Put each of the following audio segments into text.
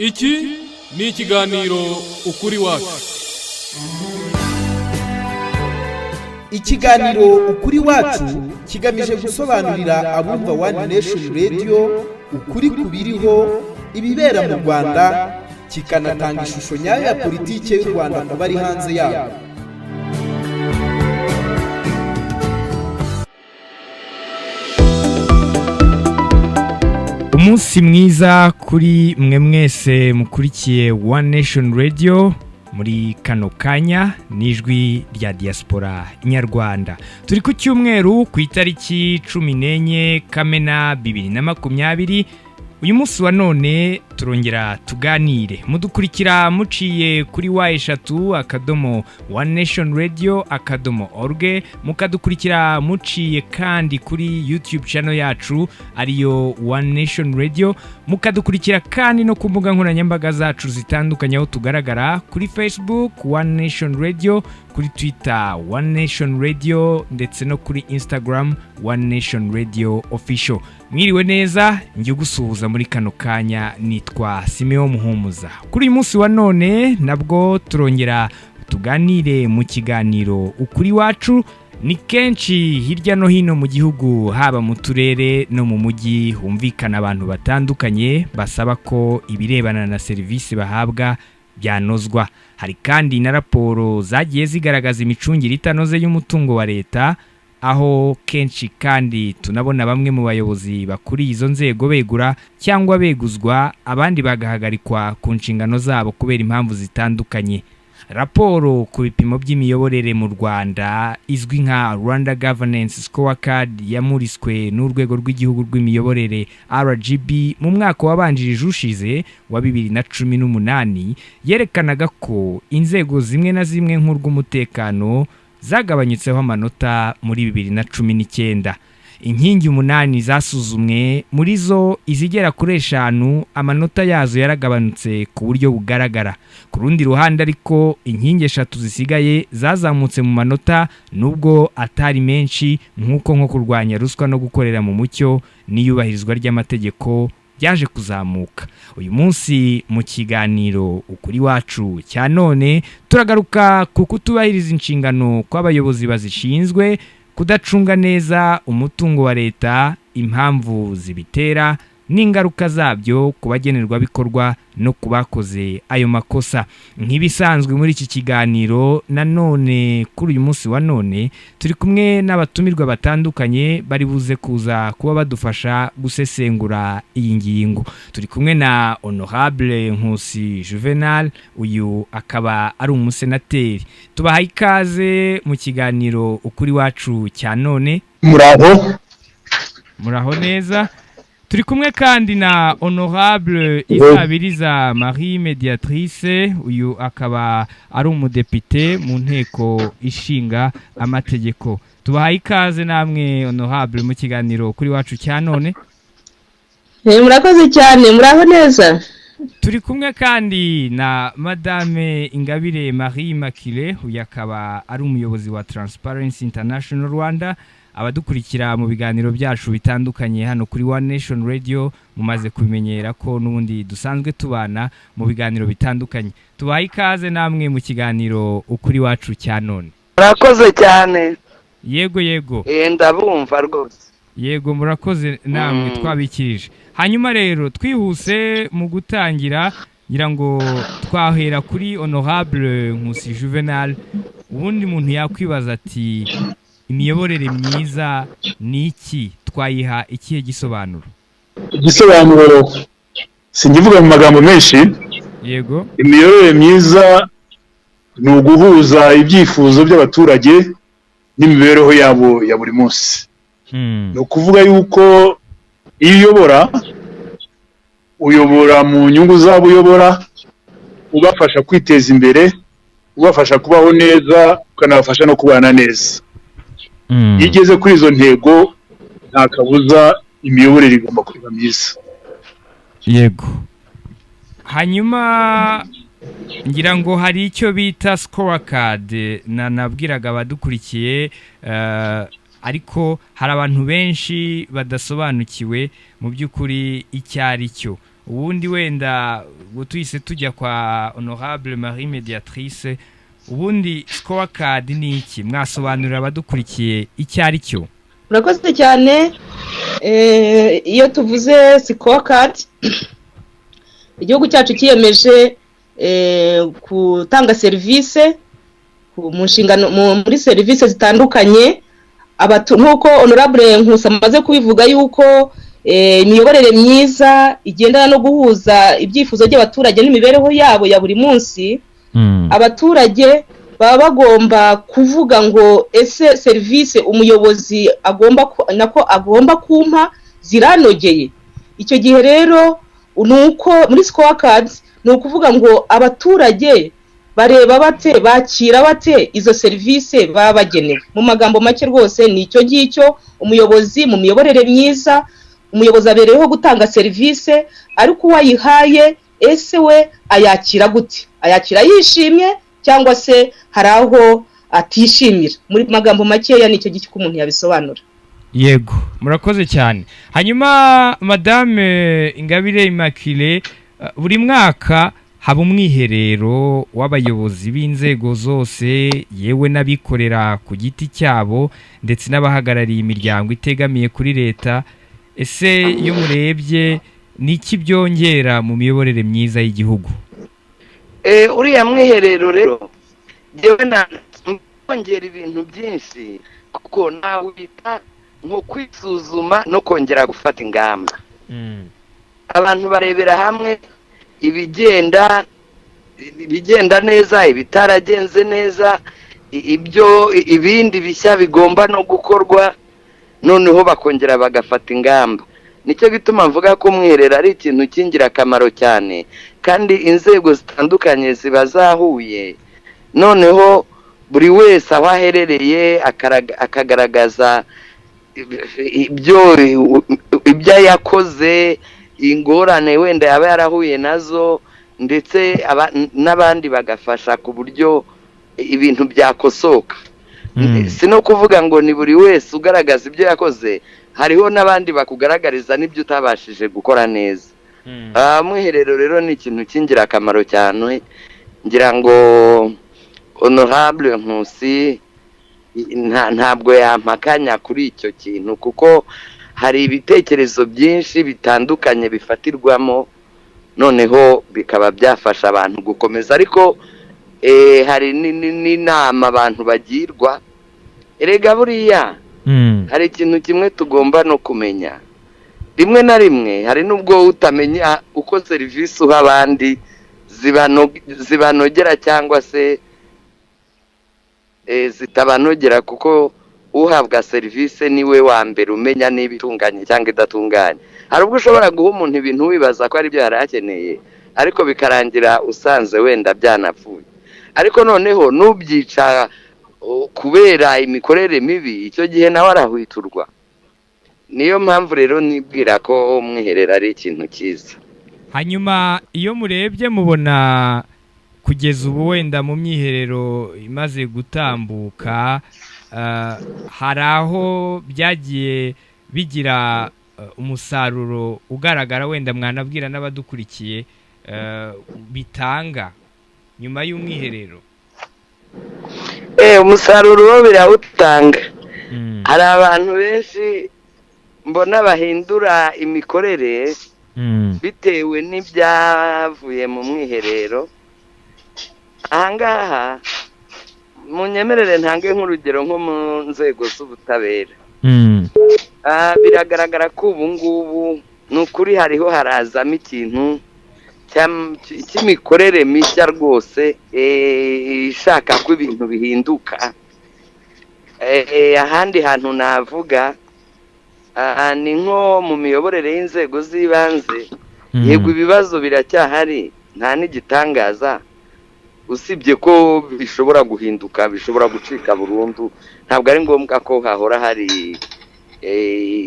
Iki ni ikiganiro Ukuri Wacu. Ikiganiro Ukuri Wacu kigamije gusobanurira abumva One Nation Radio ukuri ku biriho, ibibera mu Rwanda, kikanatanga ishusho nyayo ya politiki y'u Rwanda ku bari hanze yarwo. Umunsi mwiza kuri mwe mwese mukurikiye One Nation Radio muri kano kanya n'ijwi rya diaspora nyarwanda. Turi ku cyumweru ku itariki 14 Kamena 2020. Uyu munsi wa none turongera tuganire, mudukurikira muciye kuri w3.onenationradio.org, mukadukurikira muciye kandi kuri YouTube channel yacu ariyo One Nation Radio, mukadukurikira kandi no ku mbuga nkoranyambaga zacu zitandukanye aho tugaragara kuri Facebook One Nation Radio, kuri Twitter One Nation Radio, ndetse no kuri Instagram One Nation Radio Official. Mwiriwe neza, njye gusuhuza muri kano kanya nitwa Simeo Muhumuza. Kuri uyu munsi wa none nabwo turongera tuganire mu kiganiro Ukuri Wacu. Ni kenshi hirya no hino mu gihugu, haba mu turere no mu mujyi, humvikana abantu batandukanye basaba ko ibirebana na serivisi bahabwa byanozwa. Hari kandi na raporo zagiye zigaragaza imicungire itanoze y'umutungo wa leta, aho kenshi kandi tunabona bamwe mu bayobozi bakuriye izo nzego begura cyangwa beguzwa, abandi bagahagarikwa ku nshingano zabo kubera impamvu zitandukanye. Raporo ku bipimo by'imiyoborere mu Rwanda izwi nka Rwanda Governance Scorecard yamuriswe n'urwego rw'igihugu rw'imiyoborere RGB mu mwaka wabanjirije ushize wa 2018, yerekanaga ko inzego zimwe na zimwe nk'urw'umutekano zagabanyutseho amanota muri 2019. Inkingi 8 zasuzumwe, muri zo izigera kuri 5 amanota yazo yaragabanutse ku buryo bugaragara. Ku rundi ruhande ariko, inkingi 3 zisigaye zazamutse mu manota nubwo atari menshi, nk'uko nko kurwanya ruswa no gukorera mu mucyo n'iyubahirizwa ry'amategeko byaje kuzamuka. Uyu munsi mu kiganiro Ukuri Wacu cya none turagaruka ku kutubahiriza inshingano kw'abayobozi bazishinzwe, kudacunga neza umutungo wa leta, impamvu zibitera n'ingaruka zabyo ku bagenerwabikorwa no ku bakoze ayo makosa. Nk'ibisanzwe muri iki kiganiro nanone kuri uyu munsi wa none turi kumwe n'abatumirwa batandukanye bari buze kuza kuba badufasha gusesengura iyi ngingo. Turi kumwe na Honorable Nkusi Juvenal, uyu akaba ari umusenateri. Tubahaye ikaze mu kiganiro Ukuri Wacu cya none. Muraho. Muraho neza. Turi kumwe kandi na Honorable Izabiriza Marie Mediatrice, uyu akaba ari umudepite mu nteko ishinga amategeko. Tubahaye ikaze namwe Honorable mu kiganiro Kuri Wacu cya none. Murakoze cyane, muraho neza. Turi kumwe kandi na Madame Ingabire Marie Immaculée, uyu akaba ari umuyobozi wa Transparency International Rwanda. Abadukurikira mu biganiro byacu bitandukanye hano kuri One Nation Radio mumaze kubimenyera ko n'ubundi dusanzwe tubana mu biganiro bitandukanye. Tubahaye ikaze namwe mu kiganiro Ukuri Wacu cya none. Murakoze cyane. Yego yego. Ndabumva rwose. Yego, murakoze namwe, twabikirije. Hanyuma rero twihuse mu gutangira, ngira ngo twahera kuri Honorable Nkusi Juvenal. Ubundi muntu yakwibaza ati imiyoborere myiza ni iki? Twayiha ikihe gisobanuro? Igisobanuro singivuga mu magambo menshi. Yego. Imiyoborere myiza ni uguhuza ibyifuzo by'abaturage n'imibereho yabo ya buri munsi. Ni ukuvuga yuko iyo uyobora, uyobora mu nyungu zabo uyobora, ubafasha kwiteza imbere, ubafasha kubaho neza, ukanabafasha no kubana neza. Iyo ugeze kuri izo ntego, nta kabuza imiyoborere igomba kuba myiza. Yego. Hanyuma ngira ngo hari icyo bita scorecard nabwiraga abadukurikiye, ariko hari abantu benshi badasobanukiwe mu by'ukuri icyo ari cyo. Ubundi wenda ubwo tuhise tujya kwa Honorable Marie Mediatrice. Ubundi scorecard ni iki? Mwasobanurira abadukurikiye icyo ari cyo? Murakoze cyane. Iyo tuvuze scorecard, igihugu cyacu cyiyemeje gutanga serivisi mu nshingano muri serivisi zitandukanye. Nk'uko Honorable Nkusi amaze kubivuga yuko imiyoborere myiza igendana no guhuza ibyifuzo by'abaturage n'imibereho yabo ya buri munsi. Abaturage baba bagomba kuvuga ngo: "Ese serivisi umuyobozi agomba nako agomba kumpa ziranogeye?" Icyo gihe rero ni uko muri scorecard ni ukuvuga ngo abaturage bareba bate, bakira bate izo serivisi baba bagenewe? Mu magambo make rwose ni icyo ngicyo. Umuyobozi, mu miyoborere myiza, umuyobozi abereyeho gutanga serivisi, ariko uwo ayihaye ese we ayakira gute? Ayakira yishimye cyangwa se hari aho atishimira? Muri magambo makeya ni icyo gicyo uko umuntu yabisobanura. Yego, murakoze cyane. Hanyuma Madame Ingabire Immaculée, buri mwaka haba umwiherero w'abayobozi b'inzego zose, yewe n'abikorera ku giti cyabo, ndetse n'abahagarariye imiryango itegamiye kuri leta. Ese iyo murebye, ni iki byongera mu miyoborere myiza y'igihugu? Uriya mwiherero rero, njyewe nongera ibintu byinshi, kuko nawita nko kwisuzuma no kongera gufata ingamba. Abantu barebera hamwe ibigenda neza, ibitaragenze neza, ibyo ibindi bishya bigomba no gukorwa, noneho bakongera bagafata ingamba. Nicyo gituma mvuga ko umwiherero ari ikintu cy'ingirakamaro cyane, kandi inzego zitandukanye ziba zahuye, noneho buri wese aho aherereye akagaragaza ibyo yakoze, ingorane wenda yaba yarahuye nazo, ndetse n'abandi bagafasha ku buryo ibintu byakosoka. Si no kuvuga ngo ni buri wese ugaragaza ibyo yakoze, hariho n'abandi bakugaragariza n'ibyo utabashije gukora neza. Mwiherero rero ni ikintu cy'ingirakamaro cyane. Ngira ngo Honorable Nkusi ntabwo yampakanya kuri icyo kintu, kuko hari ibitekerezo byinshi bitandukanye bifatirwamo, noneho bikaba byafasha abantu gukomeza. Ariko hari n'inama abantu bagirwa. Erega buriya hari ikintu kimwe tugomba no kumenya: rimwe na rimwe hari n'ubwo utamenya uko serivisi uha abandi zibanogera cyangwa se zitabanogera, kuko uhabwa serivisi niwe wa mbere umenya niba itunganye cyangwa idatunganye. Hari ubwo ushobora guha umuntu ibintu wibaza ko ari byo yari akeneye, ariko bikarangira usanze wenda byanapfuye. Ariko noneho n'ubyica kubera imikorere mibi, icyo gihe nawe arahwiturwa. Niyo mpamvu rero nibwira ko umwiherero ari ikintu cyiza. Hanyuma iyo murebye, mubona kugeza ubu wenda mu myiherero imaze gutambuka hari aho byagiye bigira umusaruro ugaragara, wenda mwanabwira n'abadukurikiye bitanga nyuma y'umwiherero? Umusaruro wo birawutanga. Hari abantu benshi mbona bahindura imikorere bitewe n'ibyavuye mu mwiherero. Ahangaha munyemerere ntange nk'urugero nko mu nzego z'ubutabera. Biragaragara ko ubu ngubu ni ukuri hariho harazamo ikintu cy'imikorere mishya rwose, ishaka ko ibintu bihinduka. Ahandi hantu navuga ni nko mu miyoborere y'inzego z'ibanze. Yego, ibibazo biracyahari, nta n'igitangaza, usibye ko bishobora guhinduka, bishobora gucika burundu. Ntabwo ari ngombwa ko hahora hari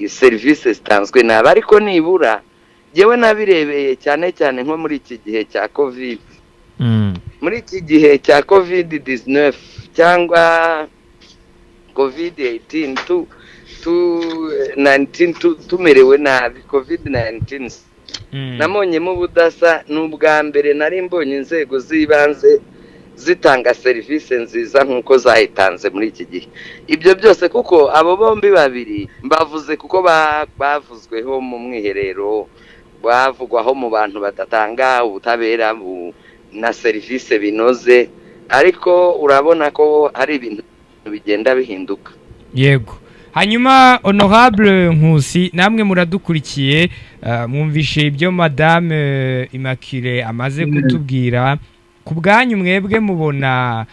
serivisi zitanzwe nabi, ariko nibura yewe nabirebeye cyane cyane nko muri iki gihe cya Covid, muri iki gihe cya Covid 19 cyangwa Covid 18 tu 19, tumerewe nabi, Covid 19. Nabonyemo ubudasa. Ni ubwa mbere nari mbonye inzego z'ibanze zitanga serivisi nziza nk'uko zayitanze muri iki gihe. Ibyo byose, kuko abo bombi babiri mbavuze kuko bavuzweho mu mwiherero, bavugwaho mu bantu badatanga ubutabera na serivisi binoze, ariko urabona ko hari ibintu bigenda bihinduka. Yego. Hanyuma, honorable Nkusi, namwe muradukurikiye, mwumvishe ibyo madame Immaculée amaze kutubwira. Ku bwanyu mwebwe mubona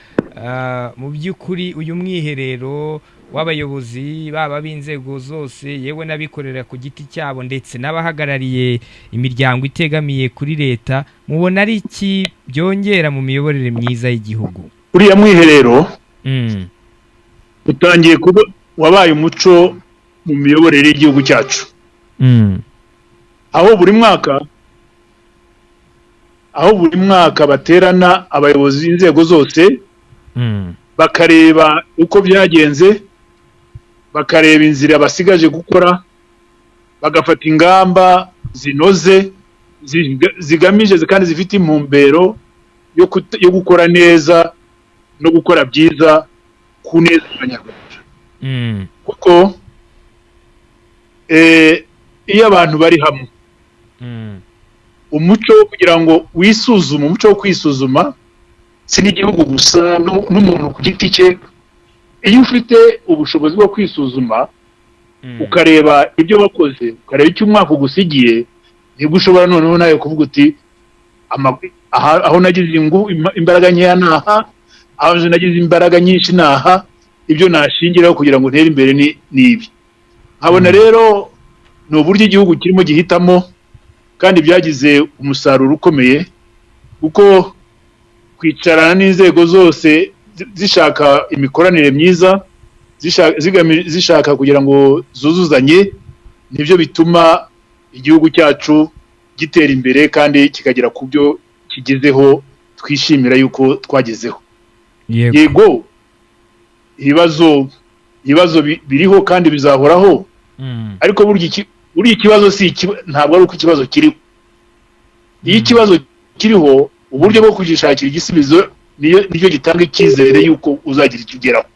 mu by'ukuri uyu mwiherero w'abayobozi, baba b'inzego zose, yewe n'abikorera ku giti cyabo, ndetse n'abahagarariye imiryango itegamiye kuri leta, mubona ari iki byongera mu miyoborere myiza y'igihugu? Uriya mwiherero utangiye kuba wabaye umuco mu miyoborere y'igihugu cyacu, aho buri mwaka baterana abayobozi b'inzego zose, bakareba uko byagenze, bakareba inzira basigaje gukora, bagafata ingamba zinoze zigamije kandi zifite intumbero yo gukora neza no gukora byiza ku neza y'Abanyarwanda. Kuko iyo abantu bari hamwe, umuco wo kugira ngo wisuzume, umuco wo kwisuzuma, si n'igihugu gusa, n'umuntu ku giti cye. Iyo ufite ubushobozi bwo kwisuzuma, ukareba ibyo wakoze, ukareba icyo umwaka ugusigiye, nibwo ushobora noneho nawe kuvuga uti: "Aho nagize imbaraga nkeya ni aha, aho nagize imbaraga nyinshi ni aha, ibyo nashingiraho kugira ngo ntere imbere ni ibi." Nkabona rero ni uburyo igihugu kirimo gihitamo, kandi byagize umusaruro ukomeye, kuko kwicarana n'inzego zose zishaka imikoranire myiza, zishaka kugira ngo zuzuzanye, nibyo bituma igihugu cyacu gitera imbere kandi kikagera ku byo kigezeho twishimira yuko twagezeho. Yego, ibibazo biriho kandi bizahoraho, ariko burya ikibazo si ntabwo ari uko ikibazo kiriho. Iyo ikibazo kiriho, uburyo bwo kugishakira igisubizo niyo gitanga icyizere yuko uzagira icyo ugeraho.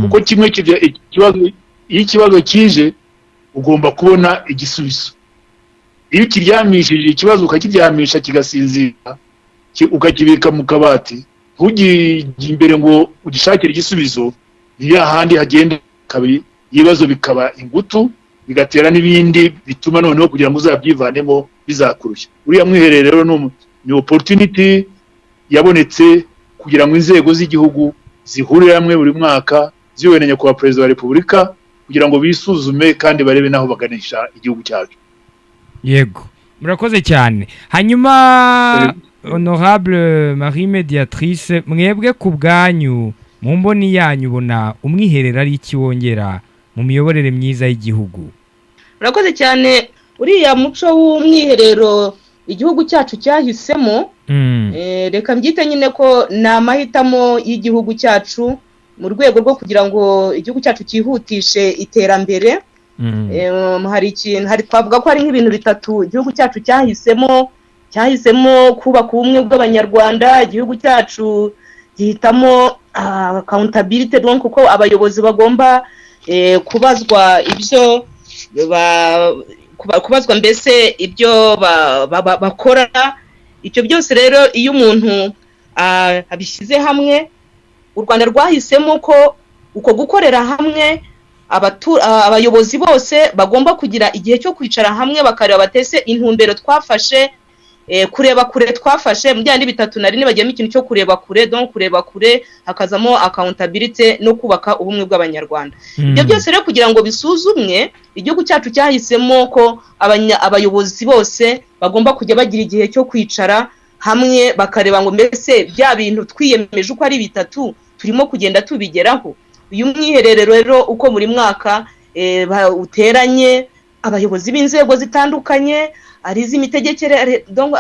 Kuko kimwe ikibazo, iyo ikibazo kije ugomba kubona igisubizo. Iyo ukiryamishije ikibazo, ukakiryamisha kigasinzira, ukakibika mu kabati, ntugijye imbere ngo ugishakire igisubizo, ni ya handi hagenda kabiri ibibazo bikaba ingutu, bigatera n'ibindi bituma noneho kugira ngo uzabyivanemo bizakurushya. Uriya mwiherero rero ni opportunity yabonetse kugira ngo inzego z'igihugu zihurire hamwe buri mwaka, ziyobowe na Nyakubahwa Perezida wa Repubulika, kugira ngo bisuzume kandi barebe n'aho baganisha igihugu cyacu. Yego, murakoze cyane. Hanyuma, honorable Marie Mediatrice, mwebwe ku bwanyu, mu mboni yanyu, ubona umwiherero ari iki wongera mu miyoborere myiza y'igihugu? Murakoze cyane. Uriya muco w'umwiherero igihugu cyacu cyahisemo, reka mbyite nyine ko ni amahitamo y'igihugu cyacu mu rwego rwo kugira ngo igihugu cyacu cyihutishe iterambere. Hari ikintu, hari, twavuga ko hari nk'ibintu bitatu igihugu cyacu cyahisemo. Cyahisemo kubaka ubumwe bw'Abanyarwanda. Igihugu cyacu gihitamo accountability, donc kuko abayobozi bagomba kubazwa ibyo kubazwa mbese ibyo bakora. Icyo byose rero, iyo umuntu abishyize hamwe, u Rwanda rwahisemo ko uko gukorera hamwe, abayobozi bose bagomba kugira igihe cyo kwicara hamwe, bakareba batese intumbero twafashe, kureba kure twafashe. Mu byandi bitatu nari nibagiyemo ikintu cyo kureba kure, donc kureba kure, hakazamo accountability no kubaka ubumwe bw'Abanyarwanda. Ibyo byose rero kugira ngo bisuzumwe, igihugu cyacu cyahisemo ko abayobozi bose bagomba kujya bagira igihe cyo kwicara hamwe, bakareba ngo mbese bya bintu twiyemeje uko ari bitatu turimo kugenda tubigeraho. Uyu mwiherero rero, uko buri mwaka uteranye abayobozi b'inzego zitandukanye, ari iz'imitegekere, donc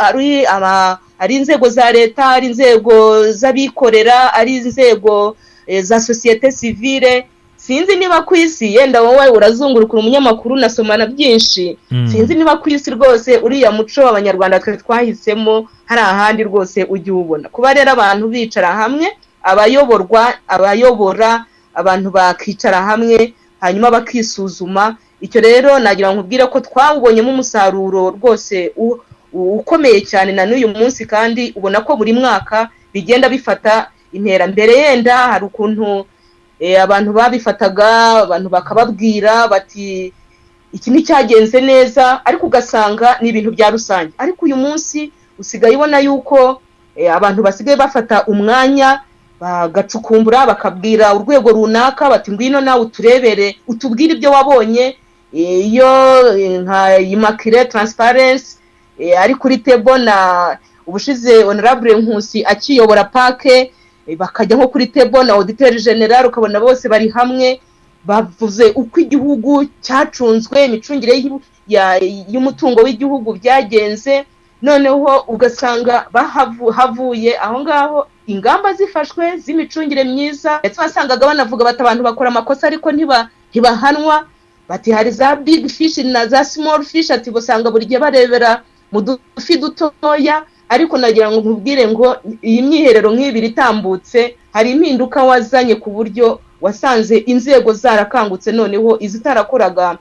ari inzego za leta, ari inzego z'abikorera, ari inzego za société civile, Sinzi niba ku isi, yenda wowe urazunguruka, uri umunyamakuru, unasomana byinshi, sinzi niba ku isi rwose uriya muco Abanyarwanda twe twahisemo hari ahandi rwose ujya uwubona. Kuba rero abantu bicara hamwe, abayoborwa, abayobora, abantu bakicara hamwe hanyuma bakisuzuma, icyo rero nagira ngo nkubwire ko twawubonyemo umusaruro rwose ukomeye cyane na n'uyu munsi, kandi ubona ko buri mwaka bigenda bifata intera. Mbere yenda hari ukuntu abantu babifataga, abantu bakababwira bati iki nticyagenze neza, ariko ugasanga ni ibintu bya rusange. Ariko uyu munsi usigaye ubona yuko abantu basigaye bafata umwanya bagacukumbura, bakabwira urwego runaka bati ngwino nawe uturebere, utubwire ibyo wabonye. Iyo nka Immaculée Transparency ari kuri table na ubushize Honorable Nkusi akiyobora PAC, bakajya nko kuri table na Auditeur Général, ukabona bose bari hamwe bavuze uko igihugu cyacunzwe, imicungire y'umutungo w'igihugu byagenze. Noneho ugasanga havuye aho ngaho ingamba zifashwe z'imicungire myiza. Ndetse wasangaga banavuga bati abantu bakora amakosa ariko ntibahanwa, bati hari za big fish na za small fish, ati usanga buri gihe barebera mu dufi dutoya. Ariko nagira ngo nkubwire ngo iyi myiherero nk'ibiri itambutse hari impinduka wazanye, ku buryo wasanze inzego zarakangutse, noneho izitarakoraga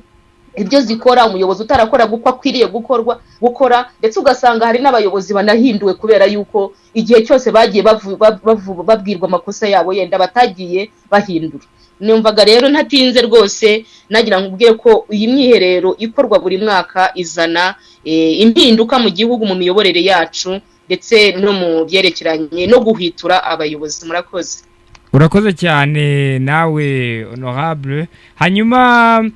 ibyo zikora, umuyobozi utarakoraga uko akwiriye gukorwa gukora, ndetse ugasanga hari n'abayobozi banahinduwe kubera yuko igihe cyose bagiye babwirwa amakosa yabo yenda batagiye bahindura. Numvaga rero ntatinze rwose, nagira ngo ubwire ko iyi myiherero ikorwa buri mwaka izana impinduka mu gihugu, mu miyoborere yacu, ndetse no mu byerekeranye no guhwitura abayobozi. Murakoze. Urakoze cyane nawe, Honorable. Hanyuma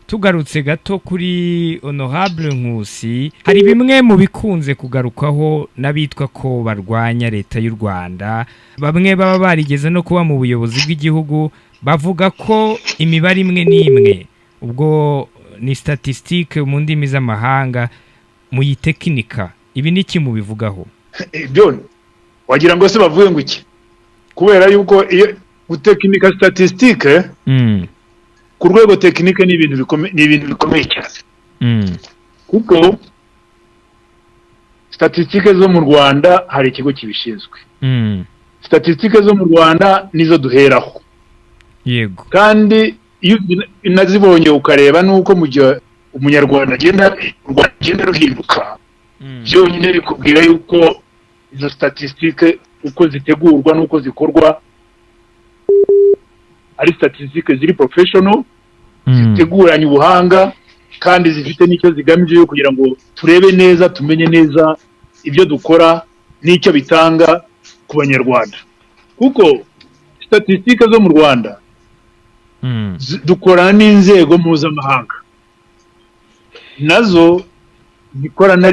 tugarutse gato kuri Honorable Nkusi, hari bimwe mu bikunze kugarukwaho n'abitwa ko barwanya Leta y'u Rwanda, bamwe baba barigeze no kuba mu buyobozi bw'igihugu, bavuga ko imibare imwe n'imwe, ubwo ni statistique mu ndimi z'amahanga, muyitekinika. Ibi ni iki mubivugaho? Ibyo wagira ngo se bavuge ngo iki? Kubera yuko iyo gutekinika statistique ku rwego technique ni ibintu bikomeye cyane, kuko statistique zo mu Rwanda hari ikigo kibishinzwe. Statistique zo mu Rwanda nizo duheraho. Kandi iyo unazibonye ukareba nuko mu gihe Umunyarwanda agenda, u Rwanda rugenda ruhinduka, byonyine bikubwira yuko izo statistique uko zitegurwa n'uko zikorwa ari statistique ziri professional, ziteguranye ubuhanga kandi zifite n'icyo zigamije yo kugira ngo turebe neza, tumenye neza ibyo dukora n'icyo bitanga ku Banyarwanda. Kuko statistique zo mu Rwanda dukorana n'inzego mpuzamahanga, nazo zikorana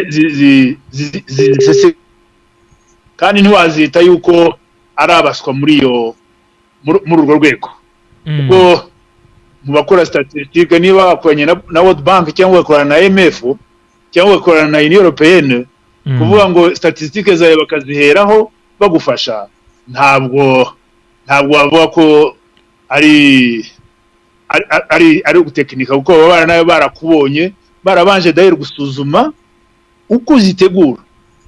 kandi ntiwazita yuko ari abaswa muri urwo rwego, kuko mu bakora statistique, niba bakoranye na World Bank cyangwa bakorana na IMF cyangwa bakorana na Union Européenne, kuvuga ngo statistique zawe bakaziheraho bagufasha, ntabwo wavuga ko ari ugutekinika, kuko baba nayo barakubonye, barabanje dahera gusuzuma uko uzitegura.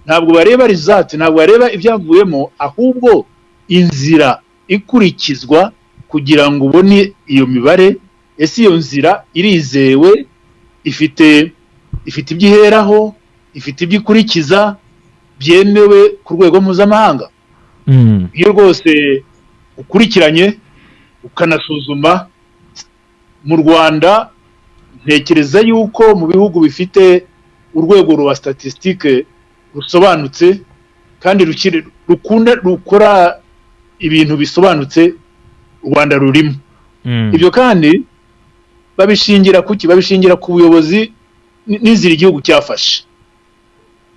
Ntabwo bareba result, ntabwo bareba ibyavuyemo, ahubwo inzira ikurikizwa kugira ngo ubone iyo mibare. Ese iyo nzira irizewe, ifite ibyo iheraho, ifite ibyo ikurikiza byemewe ku rwego mpuzamahanga? Iyo rwose ukurikiranye ukanasuzuma mu Rwanda, ntekereza yuko mu bihugu bifite urwego rwa statistique rusobanutse kandi rukunda rukora ibintu bisobanutse, u Rwanda rurimo. Ibyo kandi babishingira kuki? Babishingira ku buyobozi n'inzira igihugu cyafashe,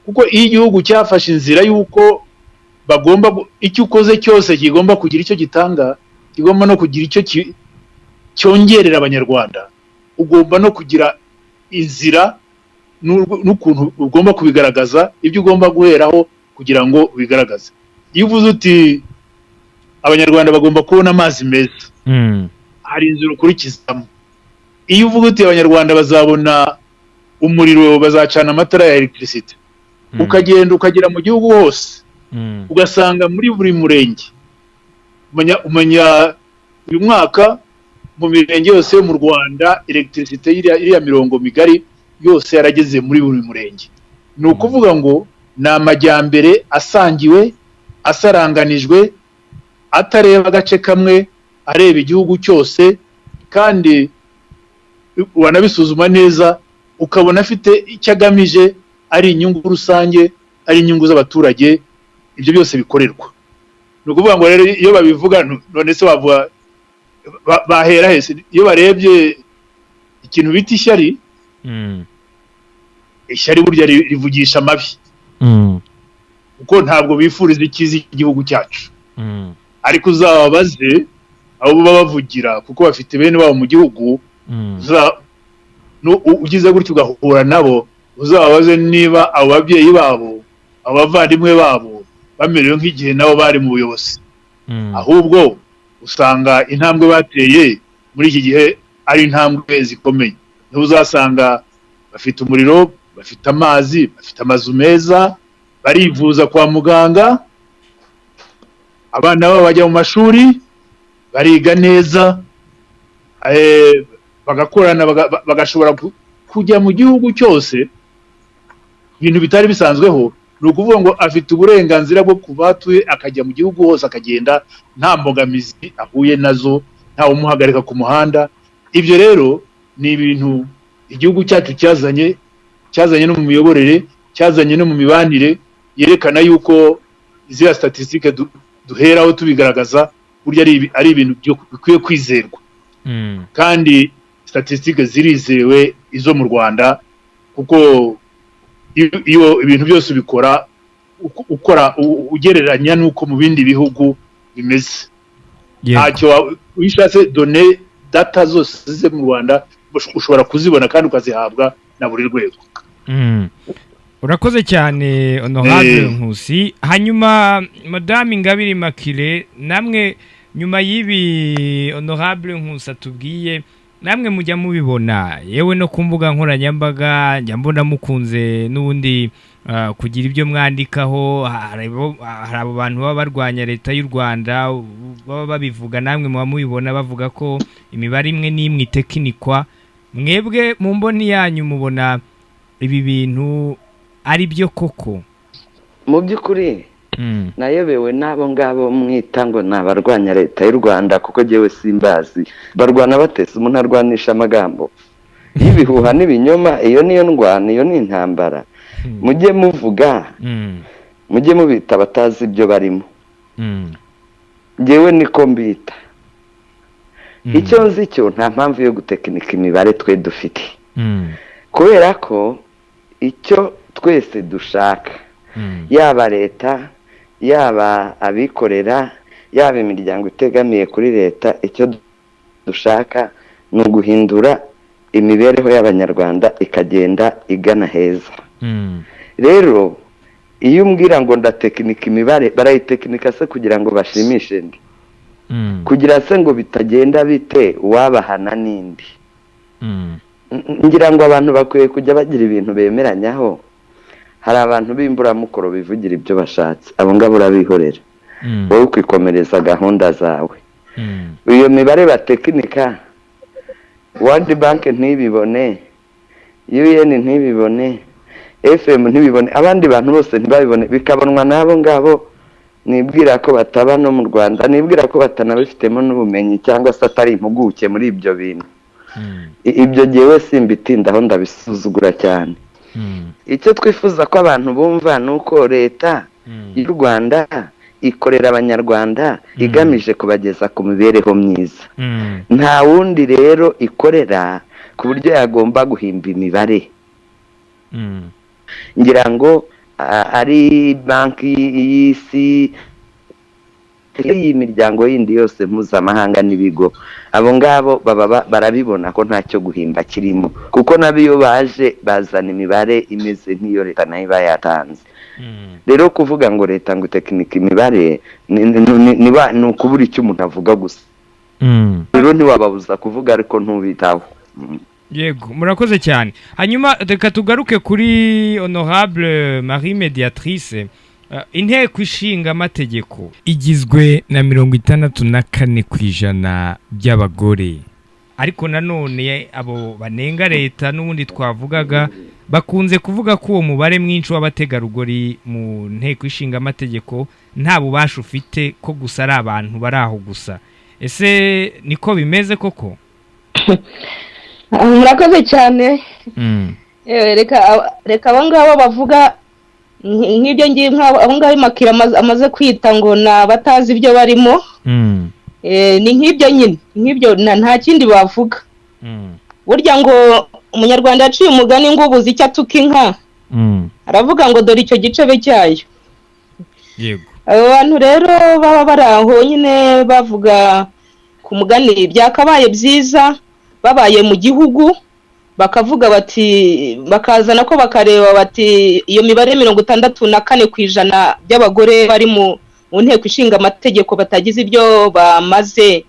kuko iyo igihugu cyafashe inzira y'uko bagomba icyo ukoze cyose kigomba kugira icyo gitanga, kigomba no kugira icyo cyongerera Abanyarwanda, ugomba no kugira inzira n'ukuntu ugomba kubigaragaza, ibyo ugomba guheraho kugira ngo ubigaragaze. Iyo uvuze uti Abanyarwanda bagomba kubona amazi meza, Hari inzira ukurikizamo. Iyo uvuga uti Abanyarwanda bazabona umuriro, bazacana amatara ya électricité, ukagenda ukagera mu gihugu hose, ugasanga muri buri murenge, umenya uyu mwaka mu mirenge yose yo mu Rwanda électricité, iriya mirongo migari yose yarageze muri buri murenge, ni ukuvuga ngo ni amajyambere asangiwe, asaranganijwe, atareba agace kamwe, areba igihugu cyose. Kandi wanabisuzuma neza ukabona afite icyo agamije, ari inyungu rusange, ari inyungu z'abaturage, ibyo byose bikorerwa. Ni ukuvuga ngo rero iyo babivuga, none se bavuga bahera hese? Iyo barebye ikintu bita ishyari, ishyari burya rivugisha amabi, kuko ntabwo bifuriza icyiza igihugu cyacu. Ariko uzababaze abo baba bavugira, kuko bafite bene wabo mu gihugu, ugize gutyo ugahura nabo, uzababaze niba abo babyeyi babo, abo bavandimwe babo bamerewe nk'igihe nabo bari mu buyobozi. Ahubwo usanga intambwe bateye muri iki gihe ari intambwe zikomeye. Niho uzasanga bafite umuriro, bafite amazi, bafite amazu meza, barivuza kwa muganga, abana babo bajya mu mashuri bariga neza, bagakorana, bagashobora kujya mu gihugu cyose, ibintu bitari bisanzweho. Ni ukuvuga ngo afite uburenganzira bwo kuva atuye akajya mu gihugu hose, akagenda nta mbogamizi ahuye nazo, ntawe umuhagarika ku muhanda. Ibyo rero ni ibintu igihugu cyacu cyazanye, cyazanye no mu miyoborere, cyazanye no mu mibanire, yerekana yuko ziriya statistique duheraho tubigaragaza burya ari ibintu bikwiye kwizerwa. Kandi statistique zirizewe izo mu Rwanda, kuko iyo ibintu byose ubikora ukora ugereranya n'uko mu bindi bihugu bimeze. Ntacyo iyo ushatse données, data zose zize mu Rwanda ushobora kuzibona kandi ukazihabwa na buri rwego. Urakoze cyane, honorable Nkusi. Hanyuma Madame Ingabire Immaculée, namwe nyuma y'ibi honorable Nkusi atubwiye, namwe mujya mubibona, yewe no ku mbuga nkoranyambaga njya mbona mukunze n'ubundi kugira ibyo mwandikaho. Hari abo bantu baba barwanya leta y'u Rwanda baba babivuga, namwe muba mubibona, bavuga ko imibare imwe n'imwe itekinikwa. Mwebwe mu mboni yanyu mubona ibi bintu ari byo koko? Mu by'ukuri nayobewe n'abo ngabo mwita ngo ni abarwanya leta y'u Rwanda, kuko jyewe simbazi. Barwana batese? Umuntu arwanisha amagambo y'ibihuha n'ibinyoma? Iyo niyo ndwana? Iyo ni intambara? Mujye muvuga, mujye mubita abatazi ibyo barimo. Njyewe niko mbita. Icyo nzi cyo, nta mpamvu yo gutekinika imibare twe dufite, kubera ko icyo twese dushaka, yaba leta, yaba abikorera, yaba imiryango itegamiye kuri leta, icyo dushaka ni uguhindura imibereho y'Abanyarwanda ikagenda igana heza. Rero iyo umbwira ngo ndatekinika imibare, barayitekinika se kugira ngo bashimishe ndi? Kugira se ngo bitagenda bite, uwabahana n'indi? Ngira ngo abantu bakwiye kujya bagira ibintu bemeranyaho. Hari abantu b'imburamukoro bivugira ibyo bashatse, abo ngabo urabihorera, wowe ukikomereza gahunda zawe. Iyo mibare batekinika, World Bank ntibibone, UN ntibibone, FMI ntibibone, abandi bantu bose ntibabibone, bikabonwa n'abo ngabo nibwira ko bataba no mu Rwanda, nibwira ko batanabifitemo n'ubumenyi cyangwa se atari impuguke muri ibyo bintu. Ibyo jyewe simbitindaho, ndabisuzugura cyane. Icyo twifuza ko abantu bumva ni uko leta y'u Rwanda ikorera Abanyarwanda, igamije kubageza ku mibereho myiza. Nta wundi rero ikorera ku buryo yagomba guhimba imibare. Ngira ngo ari Banki y'Isi, iyi miryango yindi yose mpuzamahanga n'ibigo, abo ngabo baba barabibona ko ntacyo guhimba kirimo, kuko nabo iyo baje bazana imibare imeze nk'iyo leta nayo iba yatanze. Rero kuvuga ngo leta ngo itekinika imibare ni ukubura icyo umuntu avuga gusa. Rero ntiwababuza kuvuga, ariko ntubitaho. Yego, murakoze cyane. Hanyuma reka tugaruke kuri honorable Marie Mediatrice. Inteko ishinga amategeko igizwe na 64% by'abagore, ariko nanone abo banenga leta n'ubundi twavugaga bakunze kuvuga ko uwo mubare mwinshi w'abategarugori mu nteko ishinga amategeko nta bubasha ufite, ko gusa ari abantu bari aho gusa. Ese niko bimeze koko? Murakoze cyane. Reka abo ngabo bavuga nk'ibyo ngibyo, abo ngabo Makira amaze kwita ngo ni abatazi ibyo barimo. Ni nk'ibyo nyine, nk'ibyo, nta kindi bavuga. Burya ngo Umunyarwanda yaciye umugani ngo ubuze icyo atuka inka aravuga ngo dore icyo gicebe cyayo. Abo bantu rero baba bari aho nyine bavuga ku mugani, byakabaye byiza babaye mu gihugu bakavuga bati, bakazana ko bakareba bati iyo mibare 64% by'abagore bari mu nteko ishinga amategeko batagize ibyo bamaze,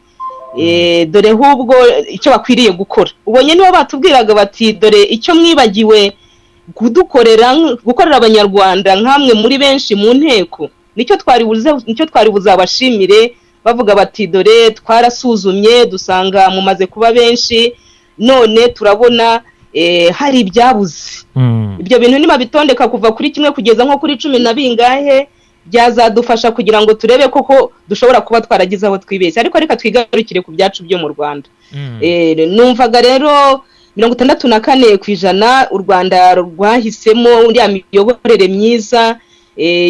dore ahubwo icyo bakwiriye gukora. Ubonye nibo batubwiraga bati dore icyo mwibagiwe kudukorera, gukorera Abanyarwanda nk'amwe muri benshi mu nteko, nicyo twari buzabashimire. Bavuga bati dore twarasuzumye dusanga mumaze kuba benshi, none turabona hari ibyabuze. Ibyo bintu nibabitondeka kuva kuri kimwe kugeza nko kuri 10 na bingahe, byazadufasha kugira ngo turebe koko dushobora kuba twaragize aho twibeshya. Ariko reka twigarukire ku byacu byo mu Rwanda. Numvaga rero 64% u Rwanda rwahisemo ya miyoborere myiza,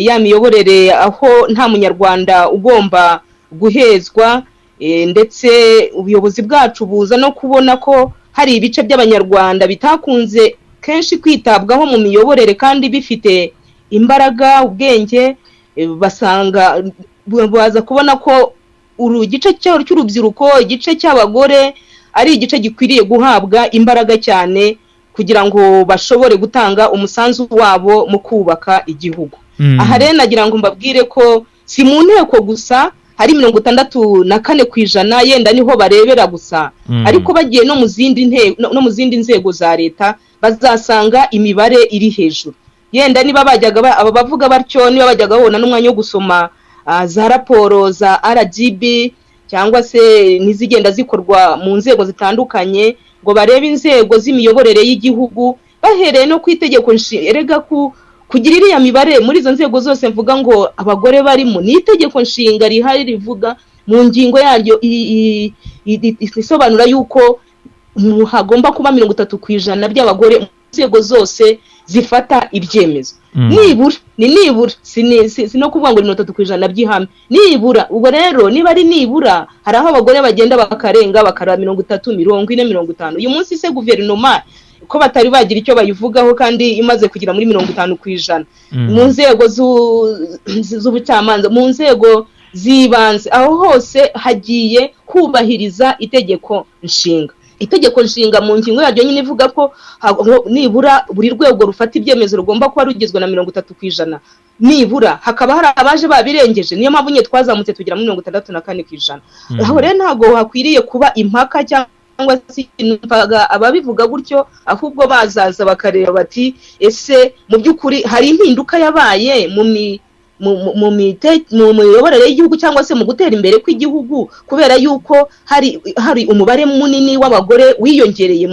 ya miyoborere aho nta Munyarwanda ugomba guhezwa, ndetse ubuyobozi bwacu buza no kubona ko hari ibice by'Abanyarwanda bitakunze kenshi kwitabwaho mu miyoborere kandi bifite imbaraga, ubwenge, basanga baza kubona ko igice cy'urubyiruko, igice cy'abagore ari igice gikwiriye guhabwa imbaraga cyane kugira ngo bashobore gutanga umusanzu wabo mu kubaka igihugu. Aha rero nagira ngo mbabwire ko si mu nteko gusa hari 64% yenda niho barebera gusa, ariko bagiye no mu zindi no mu zindi nzego za leta bazasanga imibare iri hejuru. Yenda niba bajyaga aba bavuga batyo, niba bajyaga babona n'umwanya wo gusoma za raporo za RGB cyangwa se n'izigenda zikorwa mu nzego zitandukanye ngo barebe inzego z'imiyoborere y'igihugu, bahereye no ku itegeko erega kugira iriya mibare muri izo nzego zose mvuga ngo abagore barimo, ni itegeko nshinga rihari rivuga mu ngingo yaryo isobanura yuko hagomba kuba 30% by'abagore mu nzego zose zifata ibyemezo. Nibura ni nibura, si no kuvuga ngo 30% by'ihame, nibura. Ubwo rero niba ari nibura, hari aho abagore bagenda bakarenga bakaraba 30, 40, 50. Uyu munsi se guverinoma ko batari bagira icyo bayivugaho kandi imaze kugira muri 50% mu nzego z'ubucamanza, mu nzego z'ibanze, aho hose hagiye kubahiriza itegeko nshinga. Itegeko nshinga mu ngingo yaryo nyine ivuga ko nibura buri rwego rufata ibyemezo rugomba kuba rugizwe na 30% nibura, hakaba hari abaje babirengeje. Niyo mpamvu nyine twazamutse tugera muri 64%. Aho rero ntabwo hakwiriye kuba impaka cyangwa se ababivuga gutyo, ahubwo bazaza bakareba bati ese mu by'ukuri hari impinduka yabaye mu miyoborere y'igihugu cyangwa se mu gutera imbere kw'igihugu, kubera yuko hari umubare munini w'abagore wiyongereye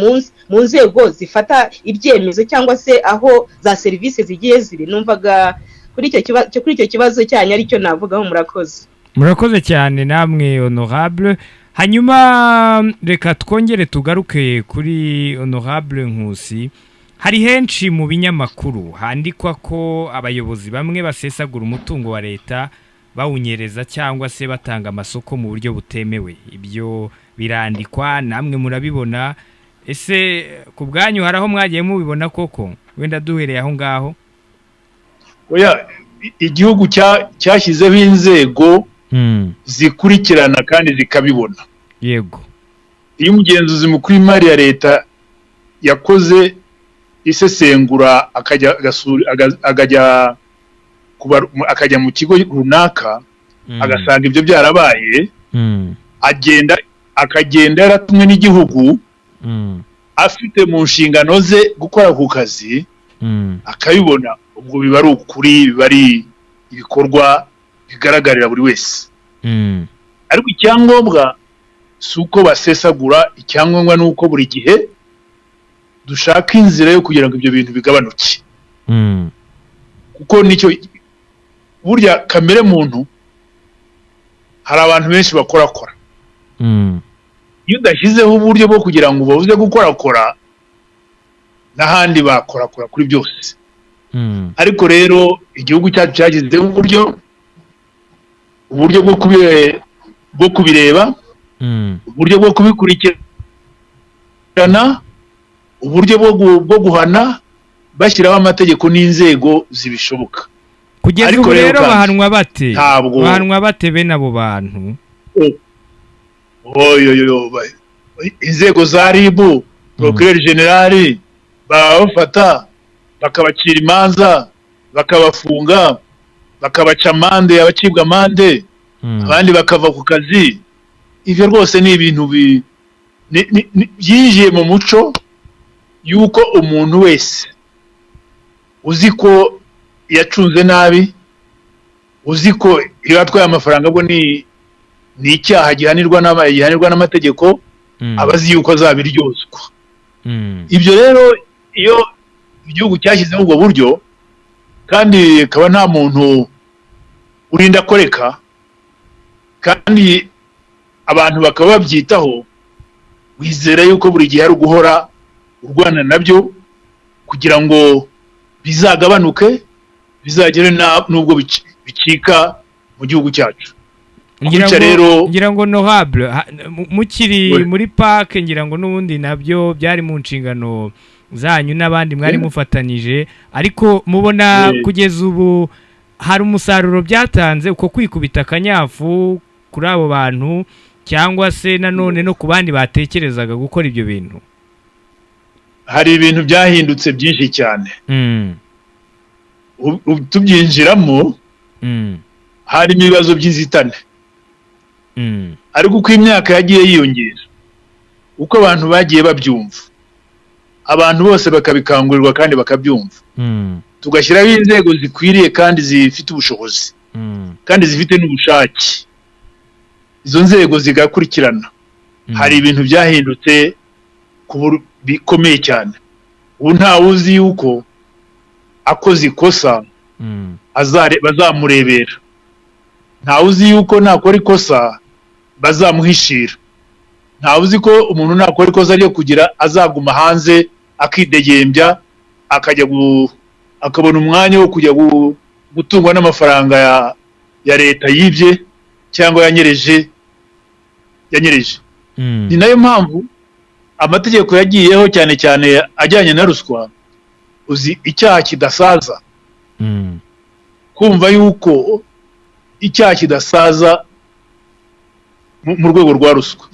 mu nzego zifata ibyemezo cyangwa se aho za serivisi zigiye ziri. Numvaga kuri icyo kibazo cyanyu aricyo navugaho. Murakoze. Murakoze cyane namwe honorable. Hanyuma reka twongere tugaruke kuri honorable Nkusi. Hari henshi mu binyamakuru handikwa ko abayobozi bamwe basesagura umutungo wa leta bawunyereza cyangwa se batanga amasoko mu buryo butemewe. Ibyo birandikwa namwe murabibona. Ese ku bwanyu hari aho mwagiye mubibona koko? Wenda duhereye aho ngaho. Oya, igihugu cyashyizeho inzego zikurikirana kandi zikabibona. Yego. Iyo umugenzuzi mukuru w'imari ya leta yakoze isesengura akajya mu kigo runaka agasanga ibyo byarabaye, agenda Akagenda yaratumwe n'igihugu, afite mu nshingano ze gukora ku kazi, akabibona, ubwo biba ari ukuri, biba ari ibikorwa bigaragarira buri wese. Ariko icyangombwa si uko basesagura, icyangombwa ni uko buri gihe dushaka inzira yo kugira ngo ibyo bintu bigabanuke, kuko nicyo burya kamere muntu. Hari abantu benshi bakorakora. Iyo udashyizeho uburyo bwo kugira ngo ubabuze gukorakora, n'ahandi bakorakora kuri byose. Ariko rero igihugu cyacu cyashyizeho uburyo bwo kubireba, uburyo bwo kubikurikirana, uburyo bwo guhana, bashyiraho amategeko n'inzego zibishoboka. Kugeza Ariko ubu rero rero kandi, bahanwa bate? ntabwo- Bahanwa bate bene abo bantu? Oyoyoyo, inzego za RIB, procureur général, barabafata, bakabacira imanza, bakabafunga, bakabaca amande, abacibwa amande, abandi bakava ku kazi. Ibyo rwose ni ibintu byinjiye mu muco yuko umuntu wese uzi ko yacunze nabi, uzi ko iyo atwaye amafaranga, bwo ni icyaha gihanirwa n'amategeko, aba azi yuko azabiryozwa. Ibyo rero, iyo igihugu cyashyizeho ubwo buryo, kandi akaba nta muntu urinda akoreka, kandi abantu bakaba babyitaho, wizera yuko buri gihe ari uguhora urwana nabyo kugira ngo bizagabanuke, bizagere n'ubwo bicika mu gihugu cyacu. Ngira Kwica ngo rero- ngira ngo honorable, mukiri We. muri PAC, ngira ngo n'ubundi nabyo byari mu nshingano zanyu n'abandi mwari mufatanije, ariko mubona kugeza ubu hari umusaruro byatanze, uko kwikubita akanyafu kuri abo bantu, cyangwa se nanone no ku bandi batekerezaga gukora ibyo bintu? Hari ibintu byahindutse byinshi cyane. Tubyinjiramo harimo ibibazo by'inzitane, ariko uko imyaka yagiye yiyongera, uko abantu bagiye babyumva, abantu bose bakabikangurirwa kandi bakabyumva, tugashyiraho inzego zikwiriye kandi zifite ubushobozi kandi zifite n'ubushake, izo nzego zigakurikirana, hari ibintu byahindutse bikomeye cyane. Ubu ntawe uzi yuko akoze ikosa bazamurebera, ntawe uzi yuko nakora ikosa bazamuhishira, ntawe uzi ko umuntu nakora ikosa ryo kugira azaguma hanze akidegembya, akajya akabona umwanya wo kujya gutungwa n'amafaranga ya leta yibye cyangwa yanyereje. Ni nayo mpamvu amategeko yagiyeho, cyane cyane ajyanye na ruswa. Uzi icyaha kidasaza, kumva yuko icyaha kidasaza mu rwego rwa ruswa.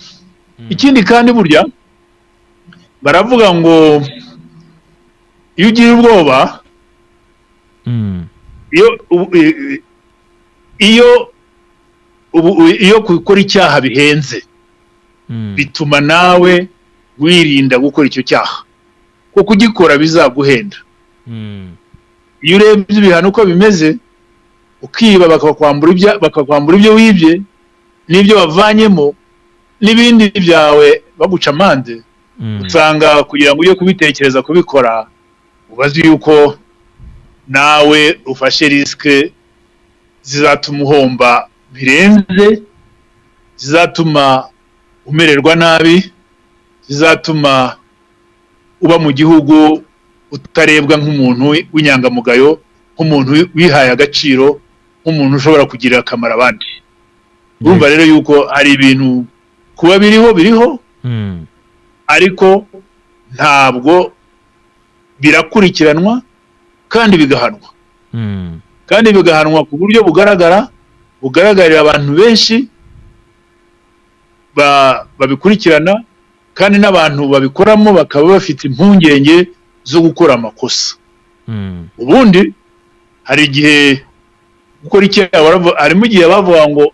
Ikindi kandi, burya baravuga ngo iyo ugira ubwoba, iyo ubu iyo gukora icyaha bihenze, bituma nawe wirinda gukora icyo cyaha, kuko kugikora bizaguhenda. Iyo urebye ibihano uko bimeze, ukiba bakakwambura ibyo wibye n'ibyo wavanyemo n'ibindi byawe, baguca amande, usanga kugira ngo ujye kubitekereza kubikora, ubazi yuko nawe ufashe risque zizatuma uhomba birenze, zizatuma umererwa nabi, zizatuma uba mu gihugu utarebwa nk'umuntu w'inyangamugayo, nk'umuntu wihaye agaciro, nk'umuntu ushobora kugirira akamaro abandi. Urumva rero yuko hari ibintu kuba biriho biriho, ariko ntabwo birakurikiranwa kandi bigahanwa, kandi bigahanwa ku buryo bugaragara, bugaragarira abantu benshi babikurikirana, kandi n'abantu babikoramo bakaba bafite impungenge zo gukora amakosa. Ubundi hari igihe gukora icyaha, harimo igihe bavuga ngo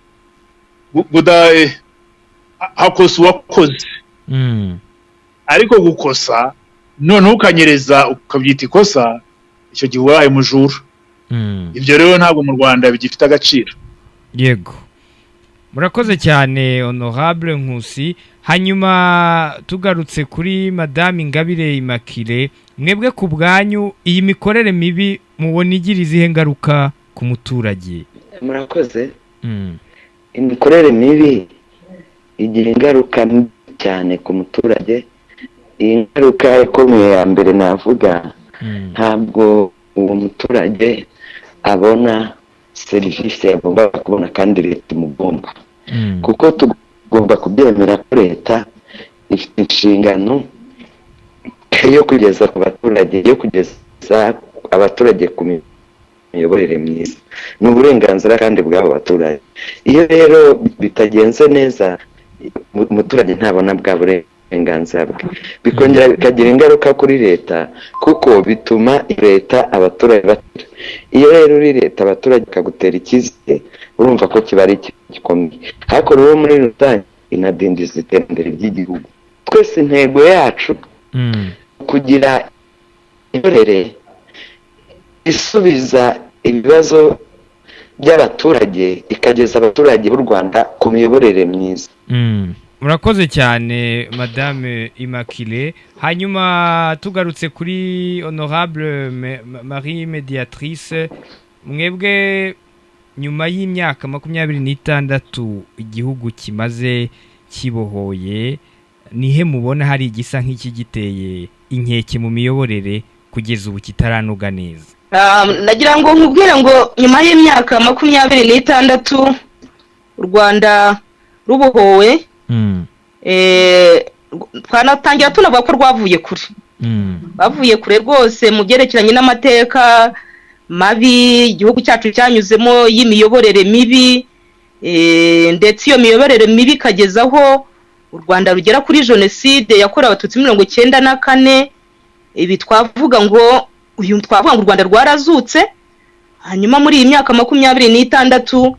Hakosa uwakoze, ariko gukosa noneho ukanyereza ukabyita ikosa, icyo gihe ubaye umujura. Ibyo rero ntabwo mu Rwanda bigifite agaciro. Yego, murakoze cyane, Honorable Nkusi. Hanyuma tugarutse kuri Madame Ingabire Immaculée, mwebwe ku bwanyu iyi mikorere mibi mubona igira izihe ngaruka ku muturage? Murakoze. Imikorere mibi igira ingaruka mbi cyane ku muturage. Iyi ngaruka ikomeye ya mbere navuga, ntabwo uwo muturage abona serivisi yagombaga kubona kandi leta imugomba, kuko tugomba kubyemera ko leta ifite inshingano yo kugeza ku baturage, yo kugeza abaturage ku miyoborere myiza. Ni uburenganzira kandi bw'abo baturage. Iyo rero bitagenze neza, umuturage ntabona bwa burenganzira bwe. Bikongera bikagira ingaruka kuri leta, kuko bituma leta abaturage batera. Iyo rero uri leta, abaturage bakagutera icyizere, urumva ko kiba ari ikintu gikomeye. Ariko rero muri rusange inadindiza iterambere ry'igihugu. Twese intego yacu kugira imiyoborere isubiza ibibazo by'abaturage, ikageza abaturage b'u Rwanda ku miyoborere myiza. Murakoze cyane, Madame Immaculée. Hanyuma tugarutse kuri Honorable Marie Mediatrice, mwebwe nyuma y'imyaka 26 igihugu kimaze kibohoye, nihe mubona hari igisa nk'ikigiteye inkeke mu miyoborere kugeza ubu kitaranoga neza? Nagira ngo nkubwire ngo nyuma y'imyaka 26 u Rwanda rubohowe, twanatangira tunavuga ko rwavuye kure. Bavuye kure rwose mu byerekeranye n'amateka mabi igihugu cyacu cyanyuzemo y'imiyoborere mibi, ndetse iyo miyoborere mibi ikageza aho u Rwanda rugera kuri jenoside yakorewe Abatutsi 94. Ibi twavuga ngo uyu twavuga ngo u Rwanda rwarazutse. Hanyuma muri iyi myaka 26